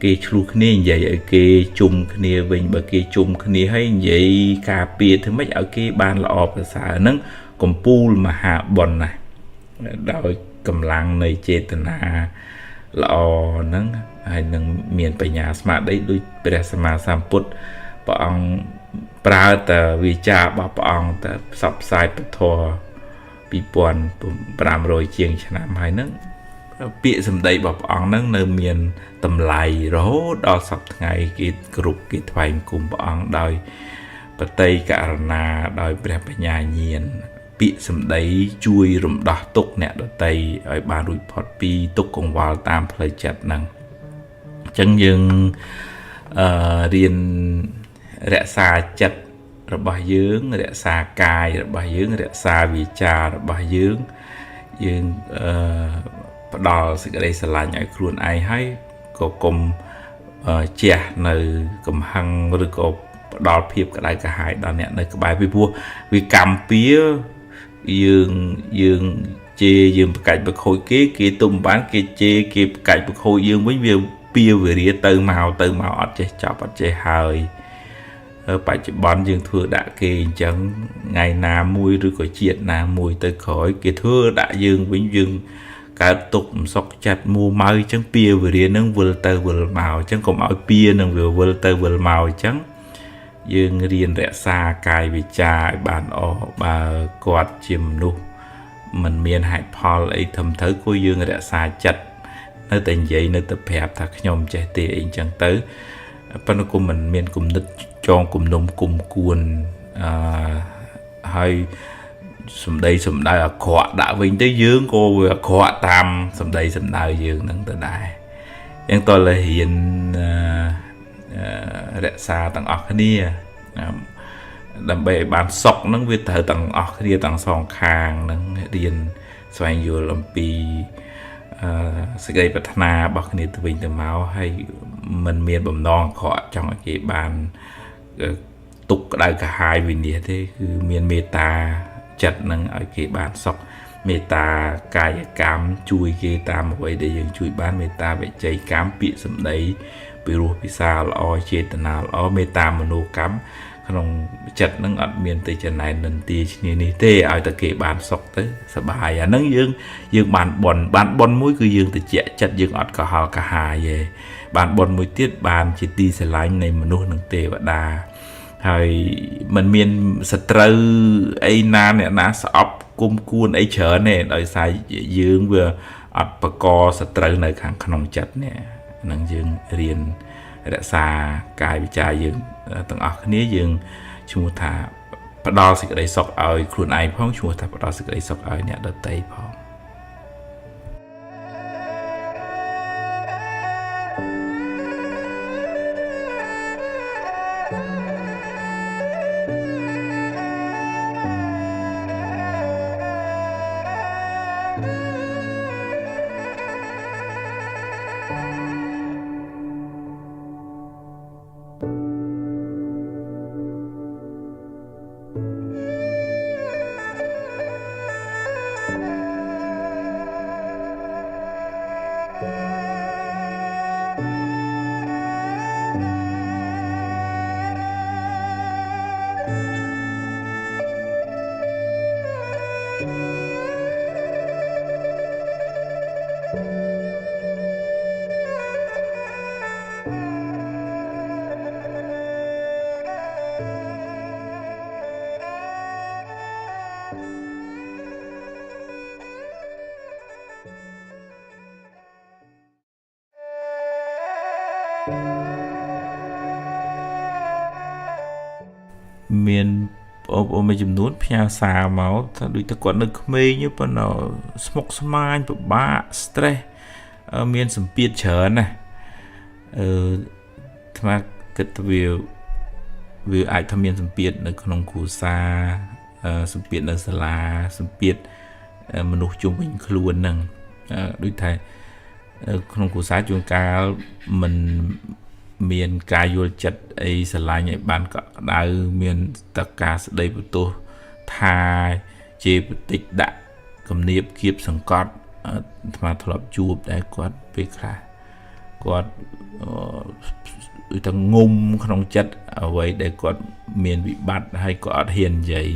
គេឆ្លោះគ្នានិយាយឲ្យគេជុំគ្នាវិញបើគេជុំគ្នាហើយនិយាយការពារធ្វើម៉េចឲ្យគេបានល្អប្រសើរហ្នឹងកំពូលមហាបុណ្យណាស់ដោយកម្លាំងនៃចេតនាល្អហ្នឹងហើយនឹងមានបញ្ញាស្មារតីដូចព្រះសម្មាសម្ពុទ្ធព្រះអង្គប្រើតែវាចារបស់ព្រះអង្គតែផ្សព្វផ្សាយពធ2500ជាងឆ្នាំហើយហ្នឹងពាក្យសម្ដីរបស់ព្រះអង្គហ្នឹងនៅមានតម្លៃរហូតដល់សព្វថ្ងៃគេគ្រប់គេថ្វាយបង្គំព្រះអង្គដោយបតីករណាដោយព្រះបញ្ញាញាណពាក្យសម្ដីជួយរំដោះទុក្ខអ្នកដទៃឲ្យបានរួចផុតពីទុក្ខកង្វល់តាមផ្លូវចិត្តហ្នឹងអញ្ចឹងយើងរៀនរក្សាចិត្តរបស់យើងរក្សាកាយរបស់យើងរក្សាវាចារបស់យើងយើងផ្ដល់សេចក្តីស្រឡាញ់ឲ្យខ្លួនឯងហើយក៏កុំជះនៅកំហឹងឬក៏ផ្ដល់ភាពក្តៅក្រហាយដល់អ្នកនៅក្បែរពីព្រោះវាកម្មពៀយើងជេរយើងប្រកាច់ប្រខូចគេគេទុំបានគេជេរគេប្រកាច់ប្រខូចយើងវិញវាពៀវរាទៅមកទៅមកអត់ចេះចប់អត់ចេះហើយបច្ចុប្បន្នយើងធ្វើដាក់គេអញ្ចឹងថ្ងៃណាមួយឬក៏ជាតិណាមួយទៅក្រោយគេធ្វើដាក់យើងវិញយើងកើតទុកមិនសុខចិត្តមួម៉ៅអញ្ចឹងពៀវរានឹងវិលទៅវិលមកអញ្ចឹងកុំឲ្យពៀនឹងវាវិលទៅវិលមកអញ្ចឹងយើងរៀនរក្សាកាយវាចាឲ្យបានអបើគាត់ជាមនុស្សមិនមានហេតុផលអីធំត្រូវគួរយើងរក្សាចិត្តនៅតែនិយាយនៅតែប្រាប់ថាខ្ញុំចេះទេអីអញ្ចឹងទៅប៉ុន្តែគុំមិនមានគំនិតចងគំនុំគុំគួន ហើយសម្ដីសម្ដៅអាក្រក់ដាក់វិញទៅយើងក៏វាអាក្រក់តាមសម្ដីសម្ដៅយើងនឹងទៅដែរអញ្ចឹងតើរៀនរក្សាទាំងអស់គ្នាដើម្បីឲ្យបានសុខហ្នឹងវាត្រូវទាំងអស់គ្នាទាំងសងខាងហ្នឹងរៀនស្វែងយល់អំពីសេចក្តីប្រាថ្នារបស់គ្នាទៅវិញទៅមកហើយมันមានបំណងអាក្រក់ចង់ឲ្យគេបានទុកក្តៅក្រហាយវិនិច្ឆ័យទេគឺមានមេត្តាចិត្តនឹងឲ្យគេបានសុខមេត្តាកាយកម្មជួយគេតាមអ្វីដែលយើងជួយបានមេត្តាវិជ័យកម្មពាក្យសម្ដីពិរោះពិសាល្អចេតនាល្អមេត្តាមនោកម្មក្នុងចិត្តនឹងអត់មានទៅចំណែននិន្ទាឈ្នានេះទេឲ្យតែគេបានសុខទៅសប្បាយអាហ្នឹងយើងបានបុណ្យបានបុណ្យមួយគឺយើងតិចចិត្តយើងអត់កុហលកាហាយទេបានបុណ្យមួយទៀតបានជាទីស្រឡាញ់នៃមនុស្សនិងទេវតាហើយมันមានសត្រូវអីណាអ្នកណាស្អប់គុំគួនអីច្រើនទេដោយសារយើងវាអត់បកសត្រូវនៅខាងក្នុងចិត្តនេះហ្នឹងយើងរៀនរក្សាកាយវិការយើងទាំងអស់គ្នាយើងឈ្មោះថាផ្ដល់សេចក្តីសុខឲ្យខ្លួនឯងផងឈ្មោះថាផ្ដល់សេចក្តីសុខឲ្យអ្នកដទៃផងមានបងប្អូនមួយចំនួនផ្ញើសារមកថាដូចតែគាត់នៅក្មេងប៉ុន្តែស្មុគស្មាញពិបាក stress មានសម្ពាធច្រើនណាស់អឺអាត្មាគិតថាវាអាចថាមានសម្ពាធនៅក្នុងគ្រួសារសម្ពាធនៅសាលាសម្ពាធមនុស្សជុំវិញខ្លួនហ្នឹងដូចថាក្នុងគ្រួសារជួនកាលមិនមានការយល់ចិត្តអីស្រឡាញ់ឲ្យបានកក់ក្ដៅមានតការស្ដីបន្ទោសថាជេរបតិចដាក់គំនាបគៀបសង្កត់អាត្មាធ្លាប់ជួបដែរគាត់ពេលខ្លះគាត់ដូចតែងុំក្នុងចិត្តអ្វីដែលគាត់មានវិបត្តិហើយក៏អត់ហ៊ាននិយាយ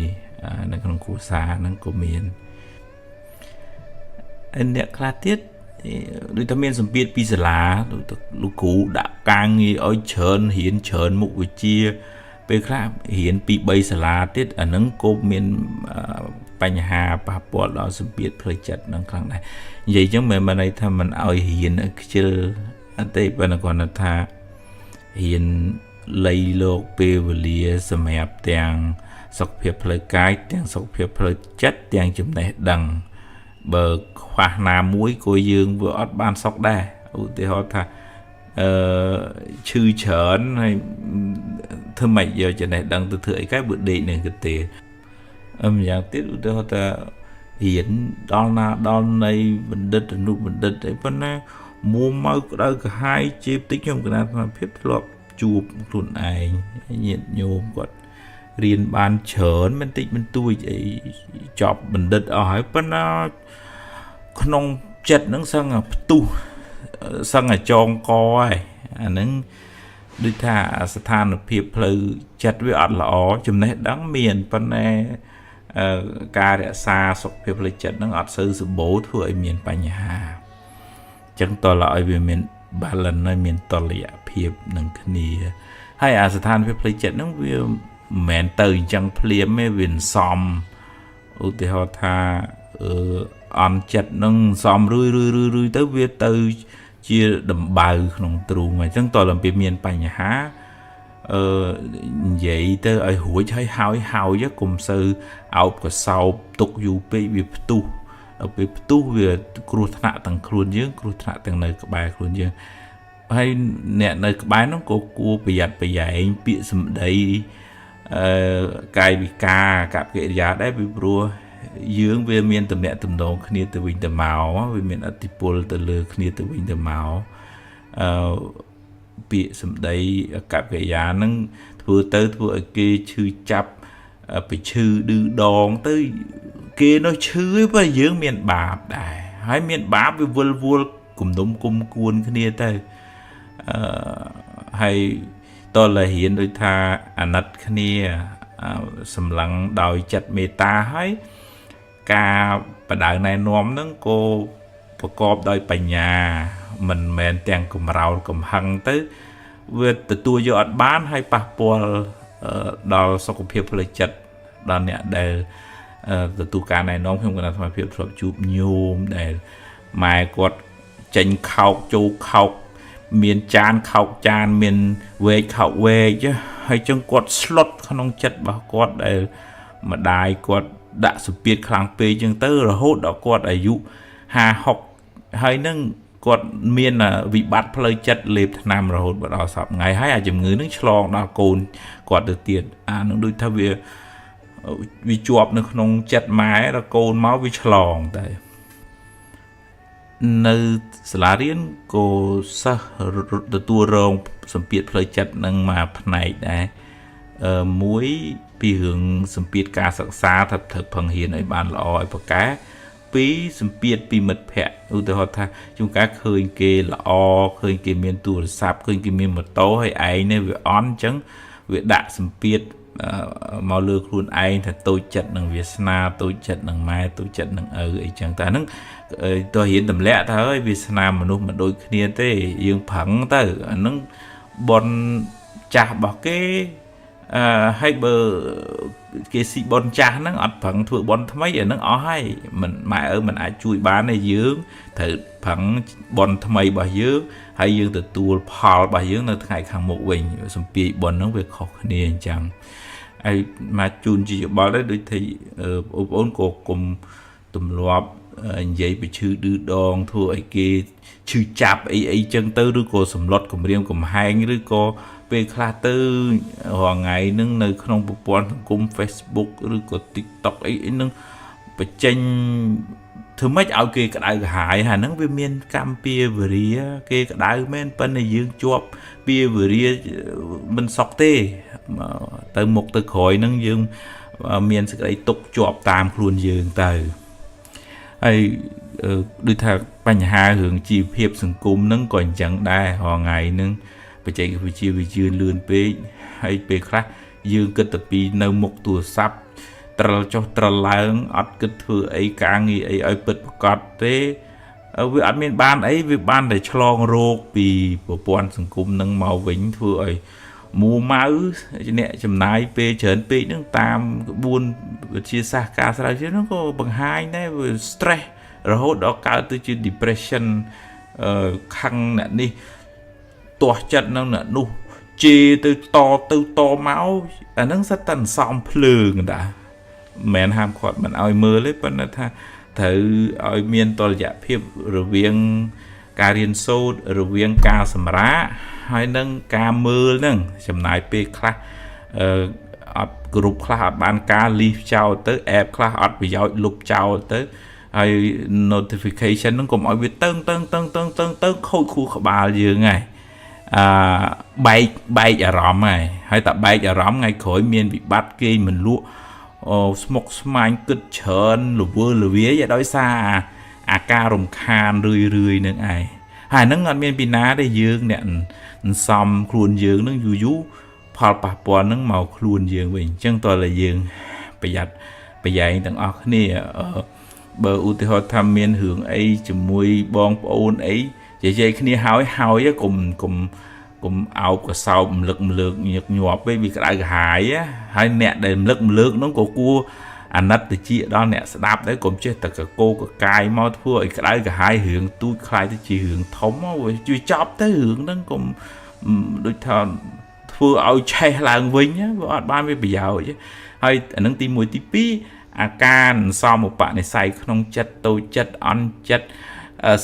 នៅក្នុងគ្រួសារហ្នឹងក៏មានអ្នកខ្លះទៀតដូចតែមានសម្ពាធពីសាលាដូចតែលោកគ្រូដាក់ការងារឲ្យច្រើនរៀនច្រើនមុខវិជ្ជាពេលខ្លះរៀនពី3សាលាទៀតអាហ្នឹងក៏មានបញ្ហាប៉ះពាល់ដល់សម្ពាធផ្លូវចិត្តហ្នឹងខ្លាំងដែរនិយាយចឹងមិនមែនន័យថាមិនឲ្យរៀនខ្ជិលអត់ទេប៉ុន្តែគាត់ថារៀនលៃលោកពេលវេលាសម្រាប់ទាំងសុខភាពផ្លូវកាយទាំងសុខភាពផ្លូវចិត្តទាំងចំណេះដឹងបើខ្វះណាមួយក៏យើងវាអត់បានសុខដែរឧទាហរណ៍ថាឈឺច្រើនហើយធ្វើម៉េចយកចំណេះដឹងទៅធ្វើអីកែបើដេកនឹងកទេម្យ៉ាងទៀតឧទាហរណ៍ថារៀនដល់ណាដល់ណីបណ្ឌិតអនុបណ្ឌិតអីប៉ុណ្ណាមួម៉ៅក្តៅក្រហាយជេបតិចខ្ញុំកណាអាភាពធ្លាប់ជួបខ្លួនឯងញាតិញោមគាត់រៀនបានច្រើនមិនតិចមិនទួចអីចប់បណ្ឌិតអស់ហើយប៉ុន្តែក្នុងចិត្តហ្នឹងសឹងតែផ្ទុះសឹងតែចងកហើយអាហ្នឹងដូចថាស្ថានភាពផ្លូវចិត្តវាអត់ល្អចំណេះដឹងមានប៉ុន្តែការរក្សាសុខភាពផ្លូវចិត្តហ្នឹងអត់សូវសម្បូរធ្វើឲ្យមានបញ្ហាអញ្ចឹងតើឲ្យវាមាន balance ហើយមានតុល្យភាពនឹងគ្នាហើយអាស្ថានភាពផ្លូវចិត្តហ្នឹងវាមិនមែនទៅអញ្ចឹងភ្លាមទេវាសំឧទាហរណ៍ថាអន់ចិត្តនឹងសំរឿយរឿយរឿយទៅវាទៅជាដំបៅក្នុងទ្រូងអញ្ចឹងតើដល់ពេលមានបញ្ហា អឺនិយាយទៅឲ្យរួចហើយហើយហើយកុំសូវអោបកសោបទុកយូរពេកវាផ្ទុះដល់ពេលផ្ទុះវាគ្រោះថ្នាក់ទាំងខ្លួនយើងគ្រោះថ្នាក់ទាំងនៅក្បែរខ្លួនយើងហើយអ្នកនៅក្បែរនោះក៏គួរប្រយ័ត្នប្រយែងពាក្យសម្ដីអឺកាយវិការកប្បកិរិយាដែរពីព្រោះយើងវាមានតំណែងតំណងគ្នាទៅវិញទៅមកវាមានឥទ្ធិពលទៅលើគ្នាទៅវិញទៅមកអឺពាក្យសម្ដីកប្បកិរិយាហ្នឹងធ្វើទៅធ្វើឲ្យគេឈឺចាប់ទៅឈឺឌឺដងទៅគេនោះឈឺឯងបើយើងមានបាបដែរហើយមានបាបវាវិលវល់គំនុំគុំគួនគ្នាទៅអឺហើយតលរៀនដូចថាអាណិតគ្នាសម្លឹងដោយចិត្តមេត្តាហើយការបដៅណែនាំហ្នឹងក៏ប្រកបដោយបញ្ញាមិនមែនទាំងកំរោលកំហឹងទៅវាទទួលយកអត់បានហើយប៉ះពាល់ដល់សុខភាពផ្លូវចិត្តដល់អ្នកដែលទទួលការណែនាំខ្ញុំគណៈសមាភិបធ្លាប់ជួបញោមដែលម៉ែគាត់ចេញខោកចូលខោកមានចានខោកចានមានវែកខោកវែកហើយចឹងគាត់ស្លុតក្នុងចិត្តរបស់គាត់ដែលម្ដាយគាត់ដាក់សម្ពាធខ្លាំងពេកចឹងទៅរហូតដល់គាត់អាយុ50 60ហើយនឹងគាត់មានវិបត្តិផ្លូវចិត្តលេបថ្នាំរហូតដល់សប្តាហ៍ថ្ងៃហើយអាជំងឺនឹងឆ្លងដល់កូនគាត់ទៅទៀតអានឹងដូចថាវាវាជាប់នៅក្នុងចិត្តម៉ែដល់កូនមកវាឆ្លងតែនៅសាលារៀនក៏សិស្សទទួលរងសម្ពាធផ្លូវចិត្តនឹងមួយផ្នែកដែរអឺមួយពីរឿងសម្ពាធការសិក្សាថាត្រូវប្រឹងរៀនឲ្យបានល្អឲ្យប្រកែពីរសម្ពាធពីមិត្តភ័ក្តិឧទាហរណ៍ថាជួនកាលឃើញគេល្អឃើញគេមានទូរស័ព្ទឃើញគេមានម៉ូតូហើយឯងនេះវាអន់អញ្ចឹងវាដាក់សម្ពាធមកលើខ្លួនឯងថាតូចចិត្តនឹងវាសនាតូចចិត្តនឹងម៉ែតូចចិត្តនឹងឪអីចឹងតែហ្នឹងតើរៀនទម្លាក់ទៅហើយវាសនាមនុស្សមិនដូចគ្នាទេយើងប្រឹងទៅអាហ្នឹងបនចាស់របស់គេអឺហើយបើគេស៊ីបនចាស់ហ្នឹងអត់ប្រឹងធ្វើបនថ្មីអាហ្នឹងអស់ហើយមិនម៉ែឪមិនអាចជួយបានទេយើងត្រូវប្រឹងបនថ្មីរបស់យើងហើយយើងទទួលផលរបស់យើងនៅថ្ងៃខាងមុខវិញសម្ពាយបនហ្នឹងវាខុសគ្នាអញ្ចឹងហើយមកជូនជាយោបល់ដែរដូចថាបងប្អូនក៏គុំទម្លាប់និយាយពីឈឺឌឺដងធ្វើឲ្យគេឈឺចាប់អីអីចឹងទៅឬក៏សម្លុតគម្រាមកំហែងឬក៏ពេលខ្លះទៅរាល់ថ្ងៃហ្នឹងនៅក្នុងប្រព័ន្ធសង្គម Facebook ឬក៏ TikTok អីអីហ្នឹងបញ្ចេញធ្វើម៉េចឲ្យគេក្តៅក្រហាយហើយហ្នឹងវាមានកម្មពៀវរាគេក្តៅមែនប៉ុន្តែយើងជាប់ពៀវរាមិនសុខទេទៅមុខទៅក្រោយហ្នឹងយើងមានសេចក្តីទុកជាប់តាមខ្លួនយើងទៅហើយដូចថាបញ្ហារឿងជីវភាពសង្គមហ្នឹងក៏អញ្ចឹងដែររាល់ថ្ងៃហ្នឹងបច្ចេកវិទ្យាវាជឿនលឿនពេកហើយពេលខ្លះយើងគិតតែពីនៅមុខទូរស័ព្ទត្រលចុះត្រលឡើងអត់គិតធ្វើអីការងារអីឲ្យពិតប្រាកដទេវាអត់មានបានអីវាបានតែឆ្លងរោគពីប្រព័ន្ធសង្គមនឹងមកវិញធ្វើឲ្យមួម៉ៅអ្នកចំណាយពេលច្រើនពេកនឹងតាមក្បួនវិទ្យាសាស្ត្រការស្រាវជ្រាវហ្នឹងក៏បង្ហាញដែរវា stress រហូតដល់កើតទៅជា depression អឺខឹងអ្នកនេះទាស់ចិត្តនឹងអ្នកនោះជេរទៅតទៅតមកអាហ្នឹងសិតតែសំភ្លើងតាមិនមែនហាមគាត់មិនឲ្យមើលទេប៉ុន្តែថាត្រូវឲ្យមានតលយៈភាពរវាងការរៀនសូត្ររវាងការសម្រាកហើយនឹងការមើលហ្នឹងចំណាយពេលខ្លះអឺអត់គ្រប់ខ្លះអត់បានការលីសចោលទៅ app ខ្លះអត់ប្រយោជន៍លុបចោលទៅហើយ notification ហ្នឹងកុំឲ្យវាតឹងតឹងតឹងតឹងតឹងទៅខូចខួរក្បាលយើងហើយអឺបែកបែកអារម្មណ៍ហើយហើយតែបែកអារម្មណ៍ថ្ងៃក្រោយមានវិបត្តិគេមិនលក់អូស្មុកស្មាញគិតច្រើនលវើលវាយដោយសារអាការរំខានរឿយរឿយនឹងឯងហើយហ្នឹងអត់មានពីណាទេយើងអ្នកសំខ្លួនយើងនឹងយូរយូរផលប៉ះពាល់ហ្នឹងមកខ្លួនយើងវិញអញ្ចឹងតើតែយើងប្រយ័ត្នប្រយែងទាំងអស់គ្នាបើឧទាហរណ៍ថាមានរឿងអីជាមួយបងប្អូនអីនិយាយគ្នាហើយហើយកុំកុំកុំអោបកសោបមលឹកម្លើកញឹកញាប់ពេកវាក្តៅក្រហាយហើយអ្នកដែលមលឹកម្លើកនោះក៏គួរអាណិតតិចដល់អ្នកស្ដាប់ដែរកុំចេះតែកកកកាយមកធ្វើឲ្យក្តៅក្រហាយរឿងទូចខ្លាយទៅជារឿងធំវាជួយចប់ទៅរឿងហ្នឹងកុំដូចថា ធ្វើឲ្យឆេះឡើងវិញវាអត់បានវាប្រយោជន៍ហើយអានឹងទី1ទី2អាការសំឧបនិស្ស័យក្នុងចិត្តតូចចិត្តអន់ចិត្ត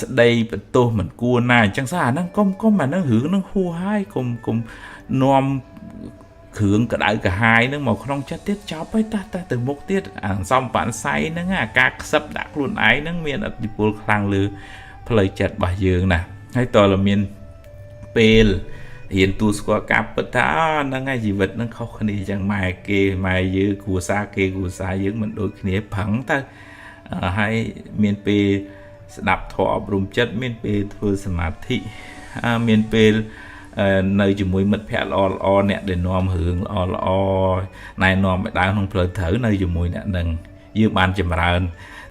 ស្ដីបន្ទោសមិនគួរណាអញ្ចឹងសោះអាហ្នឹងកុំកុំអាហ្នឹងរឿងហ្នឹងហួសហើយកុំកុំនាំគ្រឿងក្តៅក្រហាយហ្នឹងមកក្នុងចិត្តទៀតចប់ហើយតះតះទៅមុខទៀតអាសំបនិស្ស័យហ្នឹងអាការខ្សឹបដាក់ខ្លួនឯងហ្នឹងមានឥទ្ធិពលខ្លាំងលើផ្លូវចិត្តរបស់យើងណាហើយតើមានពេលរៀនទូស្គាល់ការពិតថាហ្នឹងហើយជីវិតហ្នឹងខុសគ្នាអញ្ចឹងម៉ែគេម៉ែយើងគ្រួសារគេគ្រួសារយើងមិនដូចគ្នាប្រឹងទៅហើយមានពេលស្ដាប់ធម៌អប់រំចិត្តមានពេលធ្វើសមាធិមានពេលនៅជាមួយមិត្តភ័ក្តិល្អល្អអ្នកដែលនាំរឿងល្អល្អណែនាំឲ្យដើរក្នុងផ្លូវត្រូវនៅជាមួយអ្នកនឹងយើងបានចម្រើន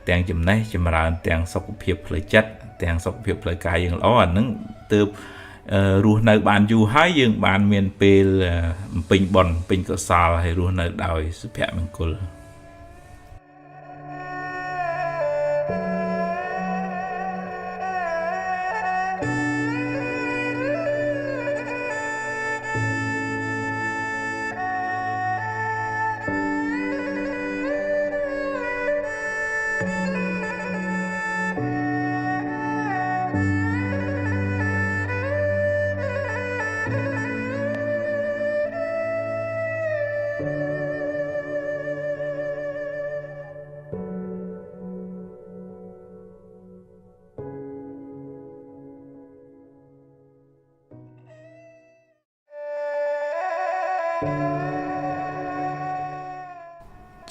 ទាំងចំណេះចម្រើនទាំងសុខភាពផ្លូវចិត្តទាំងសុខភាពផ្លូវកាយយើងល្អអានឹងទើបរស់នៅបានយូរហើយយើងបានមានពេលពេញបុណ្យពេញកុសលហើយរស់នៅដោយសុភមង្គល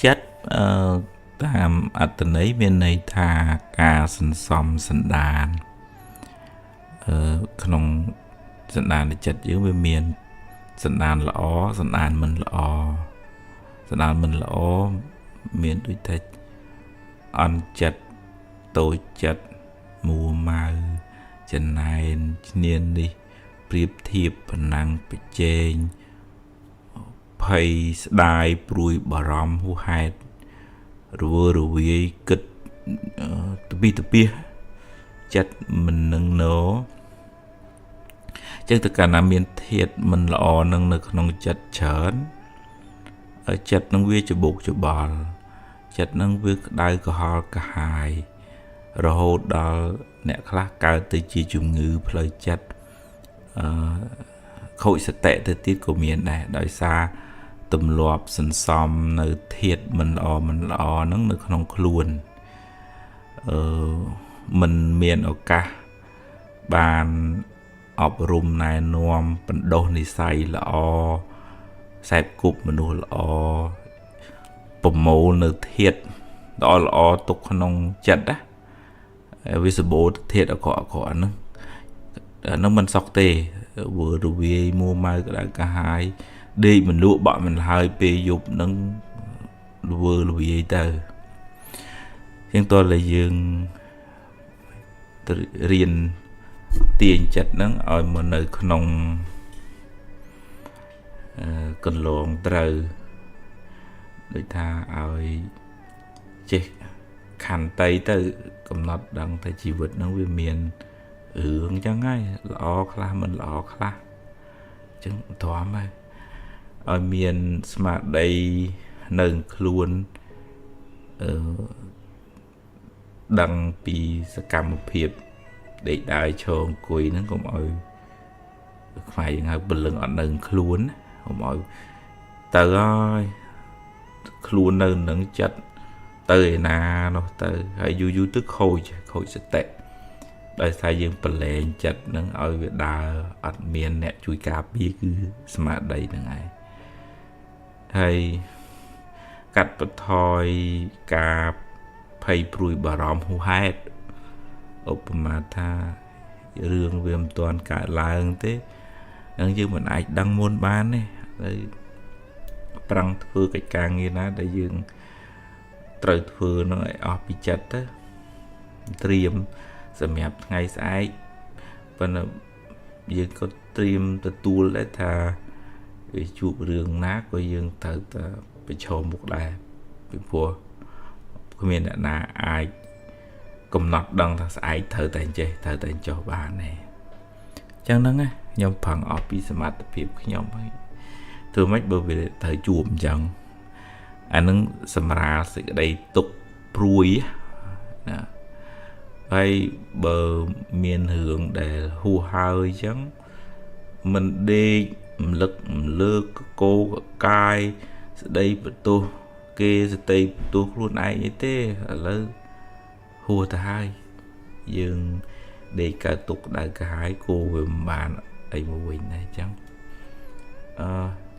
ចិត្តតាមអត្ថន័យមានន័យថាការសន្សំសន្តានក្នុងសន្តានចិត្តយើងវាមានសន្តានល្អសន្តានមិនល្អសន្តានមិនល្អមានដូចថាអន់ចិត្តតូចចិត្តមួម៉ៅចំណែនឈ្នានីសប្រៀបធៀបប្រណាំងប្រជែងភ័យស្ដាយព្រួយបារម្ភហួសហេតុរវើរវាយគិតតពីតពីចិត្តមិននឹងណចឹងទៅកាលណាមានធាតុមិនល្អនឹងនៅក្នុងចិត្តច្រើនចិត្តនឹងវាច្បុកច្បល់ចិត្តនឹងវាក្តៅក្រហល់ក្រហាយរហូតដល់អ្នកខ្លះកើតទៅជាជំងឺផ្លូវចិត្តខូចសតិទៅទៀតក៏មានដែរដោយសារទម្លាប់សន្សំនៅធាតុមិនល្អមិនល្អហ្នឹងនៅក្នុងខ្លួនមិនមានឱកាសបានអប់រំណែនាំបណ្ដុះនិស្ស័យល្អខ្សែគប់មនុស្សល្អប្រមូលនៅធាតុល្អល្អទុកក្នុងចិត្តណាវាសម្បូរធាតុអាក្រក់អាក្រក់ហ្នឹងហ្នឹងមិនសុខទេវើរវាយមួម៉ៅក្តៅក្រហាយដេកមិនលក់បក់មិនហើយពេលយប់ហ្នឹងវើរវាយទៅជាងតើតែយើងរៀនទាញចិត្តហ្នឹងឲ្យមកនៅក្នុងកន្លងត្រូវដូចថាឲ្យចេះខន្តីទៅកំណត់ដឹងថាជីវិតហ្នឹងវាមានរឿងចឹងហើយល្អខ្លះមិនល្អខ្លះចឹងទ្រាំហើយឲ្យមានស្មារតីនៅខ្លួនដឹងពីសកម្មភាពដេកដើរឈរអង្គុយហ្នឹងកុំឲ្យខ្មែរយើងហៅព្រលឹងអត់នៅខ្លួនកុំឲ្យទៅហើយខ្លួននៅនឹងចិត្តទៅឯណានោះទៅហើយយូរយូរទៅខូចសតិដោយសារយើងប្រឡែងចិត្តនឹងឲ្យវាដើរអត់មានអ្នកជួយការពារគឺស្មារតីហ្នឹងឯងហើយកាត់បន្ថយការភ័យព្រួយបារម្ភហួសហេតុឧបមាថារឿងវាមិនទាន់កើតឡើងទេនឹងយើងមិនអាចដឹងមុនបានទេហើយប្រឹងធ្វើកិច្ចការងារណាដែលយើងត្រូវធ្វើនឹងឲ្យអស់ពីចិត្តទៅត្រៀមសម្រាប់ថ្ងៃស្អែកប៉ុន្តែយើងក៏ត្រៀមទទួលដែរថាវាជួបរឿងណាក៏យើងត្រូវតែប្រឈមមុខដែរពីព្រោះគ្មានអ្នកណាអាចកំណត់ដឹងថាស្អែកត្រូវតែចេះត្រូវតែចុះបានទេអញ្ចឹងហ្នឹងខ្ញុំប្រឹងអស់ពីសមត្ថភាពខ្ញុំហើយ ធ្វើម៉េចបើវាត្រូវជួបអញ្ចឹងអានឹងសម្រាលសេចក្តីទុកព្រួយណាហើយបើមានរឿងដែលហួសហើយអញ្ចឹងមិនដេករំលឹករំលើកកោកកាយស្ដីបន្ទោសគេស្ដីបន្ទោសខ្លួនឯងអីទេឥឡូវហួសទៅហើយយើងដេកកើតទុកក្តៅក្រហាយគោវាមិនបានអីមកវិញដែរអញ្ចឹងអឺ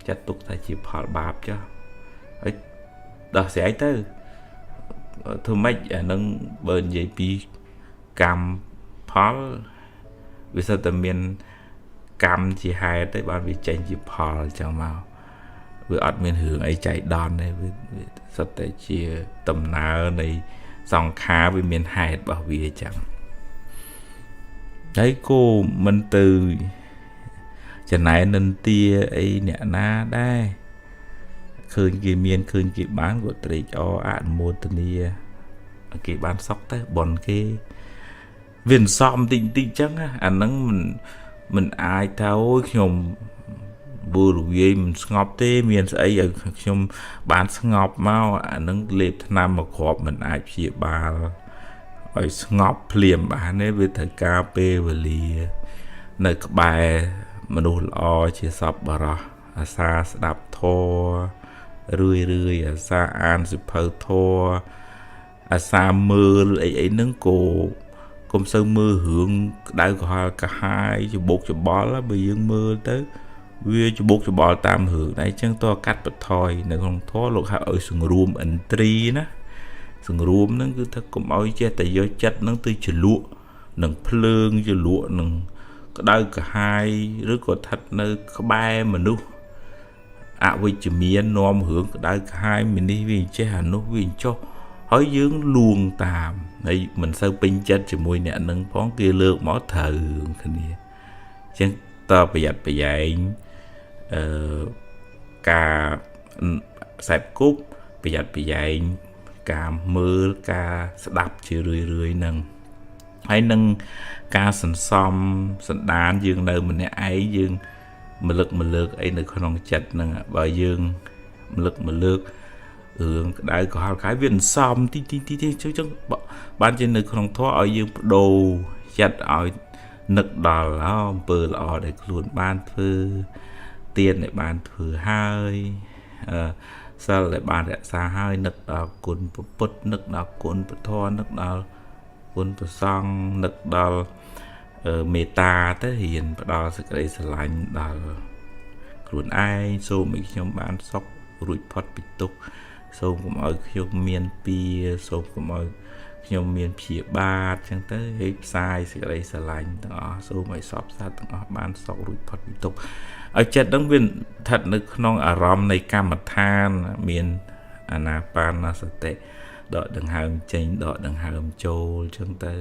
ចាត់ទុកថាជាផលបាបចុះហើយដោះស្រាយទៅធ្វើម៉េចអានឹងបើនិយាយពីកម្មផលវាសិតតែមានកម្មជាហេតុទេបានវាចេញជាផលអញ្ចឹងមកវាអត់មានរឿងអីចៃដន្យទេវាសិតតែជាដំណើរនៃសង្ខារវាមានហេតុរបស់វាអញ្ចឹងហើយគោមិនទៅចំណែននិន្ទាអីអ្នកណាដែរឃើញគេមានឃើញគេបានក៏ត្រេកអរអនុមោទនាគេបានសុខទៅបនគេវាសំតិចតិចចឹងអាហ្នឹងមិនអាចថាអូយខ្ញុំបូរវាយមិនស្ងប់ទេមានស្អីឲ្យខ្ញុំបានស្ងប់មកអាហ្នឹងលេបថ្នាំមកគ្រាប់មិនអាចព្យាបាលឲ្យស្ងប់ភ្លាមបានទេវាត្រូវការពេលវេលានៅក្បែរមនុស្សល្អជាសពបរោះអាសាស្ដាប់ធម៌រឿយរឿយអាសាអានសិភៅធម៌អាសាមើលអីអីហ្នឹងក៏កុំសូវមើលរឿងក្តៅក្រហល់កាហាយច្បុកច្បល់បើយើងមើលទៅវាច្បុកច្បល់តាមរឿងដែរអញ្ចឹងតើកាត់បន្ថយនៅក្នុងធម៌លោកហៅឲ្យសង្រួមឥន្ទ្រីណាសង្រួមហ្នឹងគឺថាកុំឲ្យចេះតែយកចិត្តហ្នឹងទៅជ្រលក់នឹងភ្លើងជ្រលក់នឹងក្តៅក្រហាយឬក៏ស្ថិតនៅក្បែរមនុស្សអវិជ្ជមាននាំរឿងក្តៅក្រហាយមីនេះវាចេះអានោះវាចុះហើយយើងលួងតាមហើយមិនសូវពេញចិត្តជាមួយអ្នកនឹងផងគេលើកមកត្រូវរឿងគ្នាអញ្ចឹងតើប្រយ័ត្នប្រយែងអឺការខ្សែគប់ប្រយ័ត្នប្រយែងការមើលការស្ដាប់ជារឿយរឿយនឹងហើយនឹងការសន្សំសន្តានយើងនៅម្នាក់ឯងយើងមលឹកមលើកអីនៅក្នុងចិត្តហ្នឹងបើយើងមលឹកមលើករឿងក្តៅក្រហល់កាយវាអន្សំទីទីទីទីចឹងបានជានៅក្នុងធម៌ឲ្យយើងបដូរចិត្តឲ្យនឹកដល់អំពើល្អដែលខ្លួនបានធ្វើទានដែលបានធ្វើហើយសិលដែលបានរក្សាហើយនឹកដល់គុណពុទ្ធនឹកដល់គុណពធនឹកដល់គុណព្រះសង្ឃនឹកដល់មេត្តាទៅរៀនផ្ដល់សេចក្តីស្រឡាញ់ដល់ខ្លួនឯងសូមឲ្យខ្ញុំបានសុខរួចផុតពីទុក្ខសូមកុំឲ្យខ្ញុំមានពៀសូមកុំឲ្យខ្ញុំមានព្យាបាទចឹងទៅឲ្យផ្សាយសេចក្តីស្រឡាញ់ទាំងអស់សូមឲ្យសពសត្វទាំងអស់បានសុខរួចផុតពីទុក្ខឲ្យចិត្តហ្នឹងវាស្ថិតនៅក្នុងអារម្មណ៍នៃកម្មដ្ឋានមានអានាបានសតិដកដង្ហើមចេញដកដង្ហើមចូលចឹងទៅ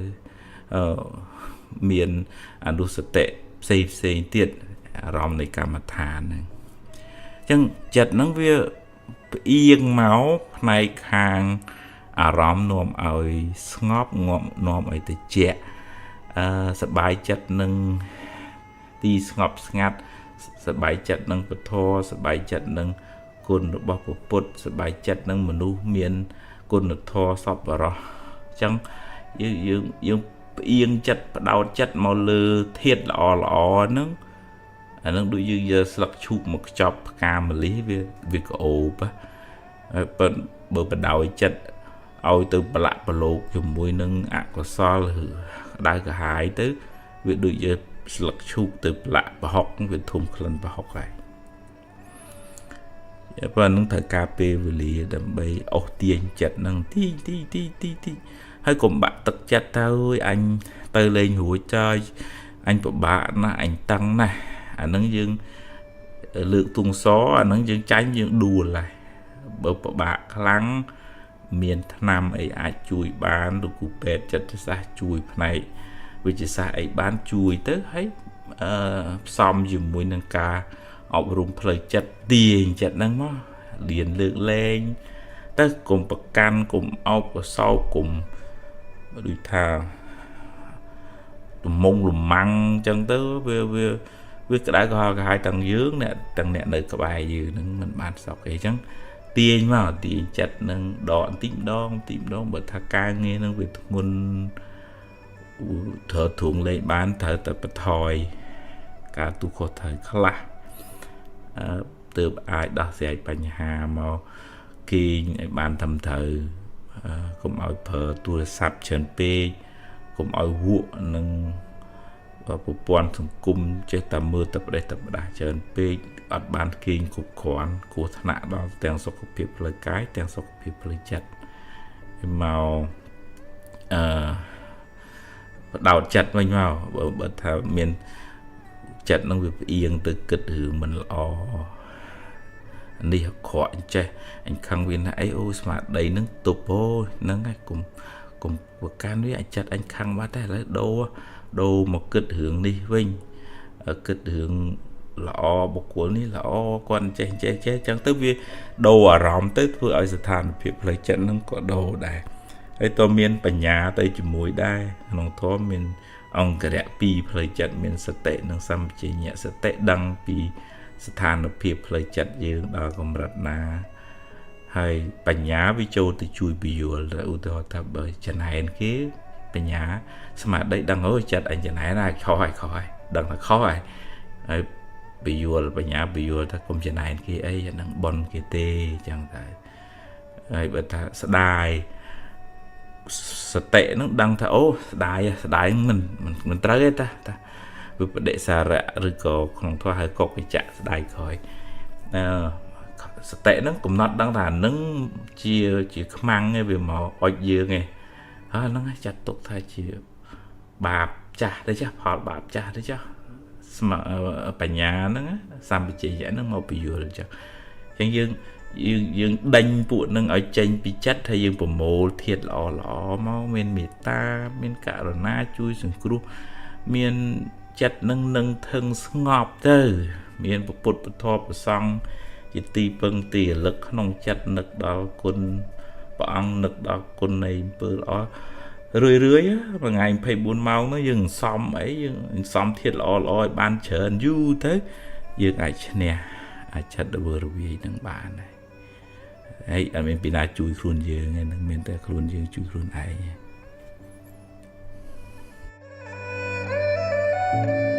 អឺមានអនុសតិផ្សេងផ្សេងទៀតអារម្មណ៍នៃកម្មដ្ឋានហ្នឹងអញ្ចឹងចិត្តហ្នឹងវាផ្អៀងមកផ្នែកខាងអារម្មណ៍នាំឲ្យស្ងប់នាំឲ្យត្រជាក់អឺសบายចិត្តនឹងទីស្ងប់ស្ងាត់សบายចិត្តនឹងពធសบายចិត្តនឹងគុណរបស់ពុទ្ធសบายចិត្តនឹងមនុស្សមានគុណធម៌សប្បុរសអញ្ចឹងយើងយើងយើងផ្អៀងចិត្តផ្ដោតចិត្តមកលើធាតុល្អល្អហ្នឹងអាហ្នឹងដូចយើងយកស្លឹកឈូកមកខ្ចប់ផ្កាម្លិះវាវាក្អូបហើយប៉ុន្តែបើបដោយចិត្តឲ្យទៅប្រឡាក់ប្រឡូកជាមួយនឹងអកុសលឬក្តៅក្រហាយទៅវាដូចយកស្លឹកឈូកទៅប្រឡាក់ប្រហុកវាធំក្លិនប្រហុកហើយប៉ុណ្ណឹងត្រូវការពេលវេលាដើម្បីអស់ទាញចិត្តហ្នឹងទីទីទីទីទីហើយកុំបាក់ទឹកចិត្តទៅអញទៅលេងរួចចើយអញពិបាកណាស់អញតឹងណាស់អាហ្នឹងយើងលើកទុងសអាហ្នឹងយើងចាញ់យើងដួលហើយបើពិបាកខ្លាំងមានថ្នាំអីអាចជួយបានលោកគ្រូពេទ្យចិត្តសាស្ត្រជួយផ្នែកវិទ្យាសាស្ត្រអីបានជួយទៅហើយអឺផ្សំជាមួយនឹងការអប់រំផ្លូវចិត្តទាញចិត្តហ្នឹងមកលៀនលើកលែងទៅកុំប្រកាន់កុំអោបកសោបកុំដូចថាលំងលំម៉ាំងអញ្ចឹងទៅវាវា វាក្តៅក្រហល់ក្រហាយទាំងយើងអ្នកទាំងអ្នកនៅក្បែរយើងនឹងមិនបានសុខអីចឹងទាញមកទាញចិត្តនឹងដកបន្តិចម្ដងបន្តិចម្ដងបើថាការងារនឹងវាធ្ងន់ត្រូវទ្រង់លេងបានត្រូវតែបន្ថយការទូខុសត្រូវខ្លះទើបអាចដោះស្រាយបញ្ហាមកគេងឲ្យបានត្រឹមត្រូវកុំឲ្យប្រើទូរស័ព្ទច្រើនពេកកុំឲ្យវក់នឹងប្រព័ន្ធសង្គមចេះតែមើលតែប្រេះតែផ្ដាស់ច្រើនពេកអត់បានគេងគ្រប់គ្រាន់គ្រោះថ្នាក់ដល់ទាំងសុខភាពផ្លូវកាយទាំងសុខភាពផ្លូវចិត្តមកអឺបដោតចិត្តវិញមកបើថាមានចិត្តនឹងវាផ្អៀងទៅគិតរឿងមិនល្អនេះអាក្រក់អញ្ចេះអញខឹងវាណាអីអូស្មារតីនឹងទប់អូហ្នឹងហើយកុំប្រកាន់វាអាចចិត្តអញខឹងបាត់តែឥឡូវដូរមកគិតរឿងនេះវិញគិតរឿងល្អបុគ្គលនេះល្អគាត់ចេះចេះចេះចឹងទៅវាដូរអារម្មណ៍ទៅធ្វើឲ្យស្ថានភាពផ្លូវចិត្តនឹងក៏ដូរដែរហើយតើមានបញ្ញាទៅជាមួយដែរក្នុងធម៌មានអង្គរៈពីរផ្លូវចិត្តមានសតិនិងសម្បជញ្ញៈសតិដឹងពីស្ថានភាពផ្លូវចិត្តយើងដល់កម្រិតណាហើយបញ្ញាវាចូលទៅជួយពយល់ឧទាហរណ៍ថាបើចំណែនគេបញ្ញាស្មារតីដឹងអូចិត្តអញចំណែនហើយខុសហើយខុសហើយដឹងថាខុសហើយហើយពយល់បញ្ញាពយល់ថាកុំចំណែនគេអីអានឹងប៉ុនគេទេអញ្ចឹងតែហើយបើថាស្ដាយសតិនឹងដឹងថាអូស្ដាយស្ដាយមិនត្រូវទេតាតាវិបដិសារៈឬក៏ក្នុងធម៌ហៅកុកិចៈស្ដាយក្រោយអឺសតិនឹងកំណត់ដឹងថានឹងជាខ្មាំងឯងវាមកអុចយើងឯងហើយហ្នឹងចាត់ទុកថាជាបាបចាស់ទៅចាស់ផលបាបចាស់ទៅចាស់ស្មបញ្ញាហ្នឹងសម្បជញ្ញៈហ្នឹងមកពយល់ចឹងអញ្ចឹងយើងដេញពួកនឹងឲ្យចេញពីចិត្តថាយើងប្រមូលធាតុល្អល្អមកមានមេត្តាមានករុណាជួយសង្គ្រោះមានចិត្តនឹងថឹងស្ងប់ទៅមានពុទ្ធពធប្រសង្ឃជាទីពឹងទីរលឹកក្នុងចិត្តនឹកដល់គុណព្រះអង្គនឹកដល់គុណនៃអំពើល្អរឿយរឿយមួយថ្ងៃ24ម៉ោងនោះយើងសំអីយើងសំធាតុល្អល្អឲ្យបានច្រើនយូរទៅយើងអាចឈ្នះអាចចិត្តរវើរវាយនឹងបានហើយហើយអត់មានពីណាជួយខ្លួនយើងទេនឹងមានតែខ្លួនយើងជួយខ្លួនឯង។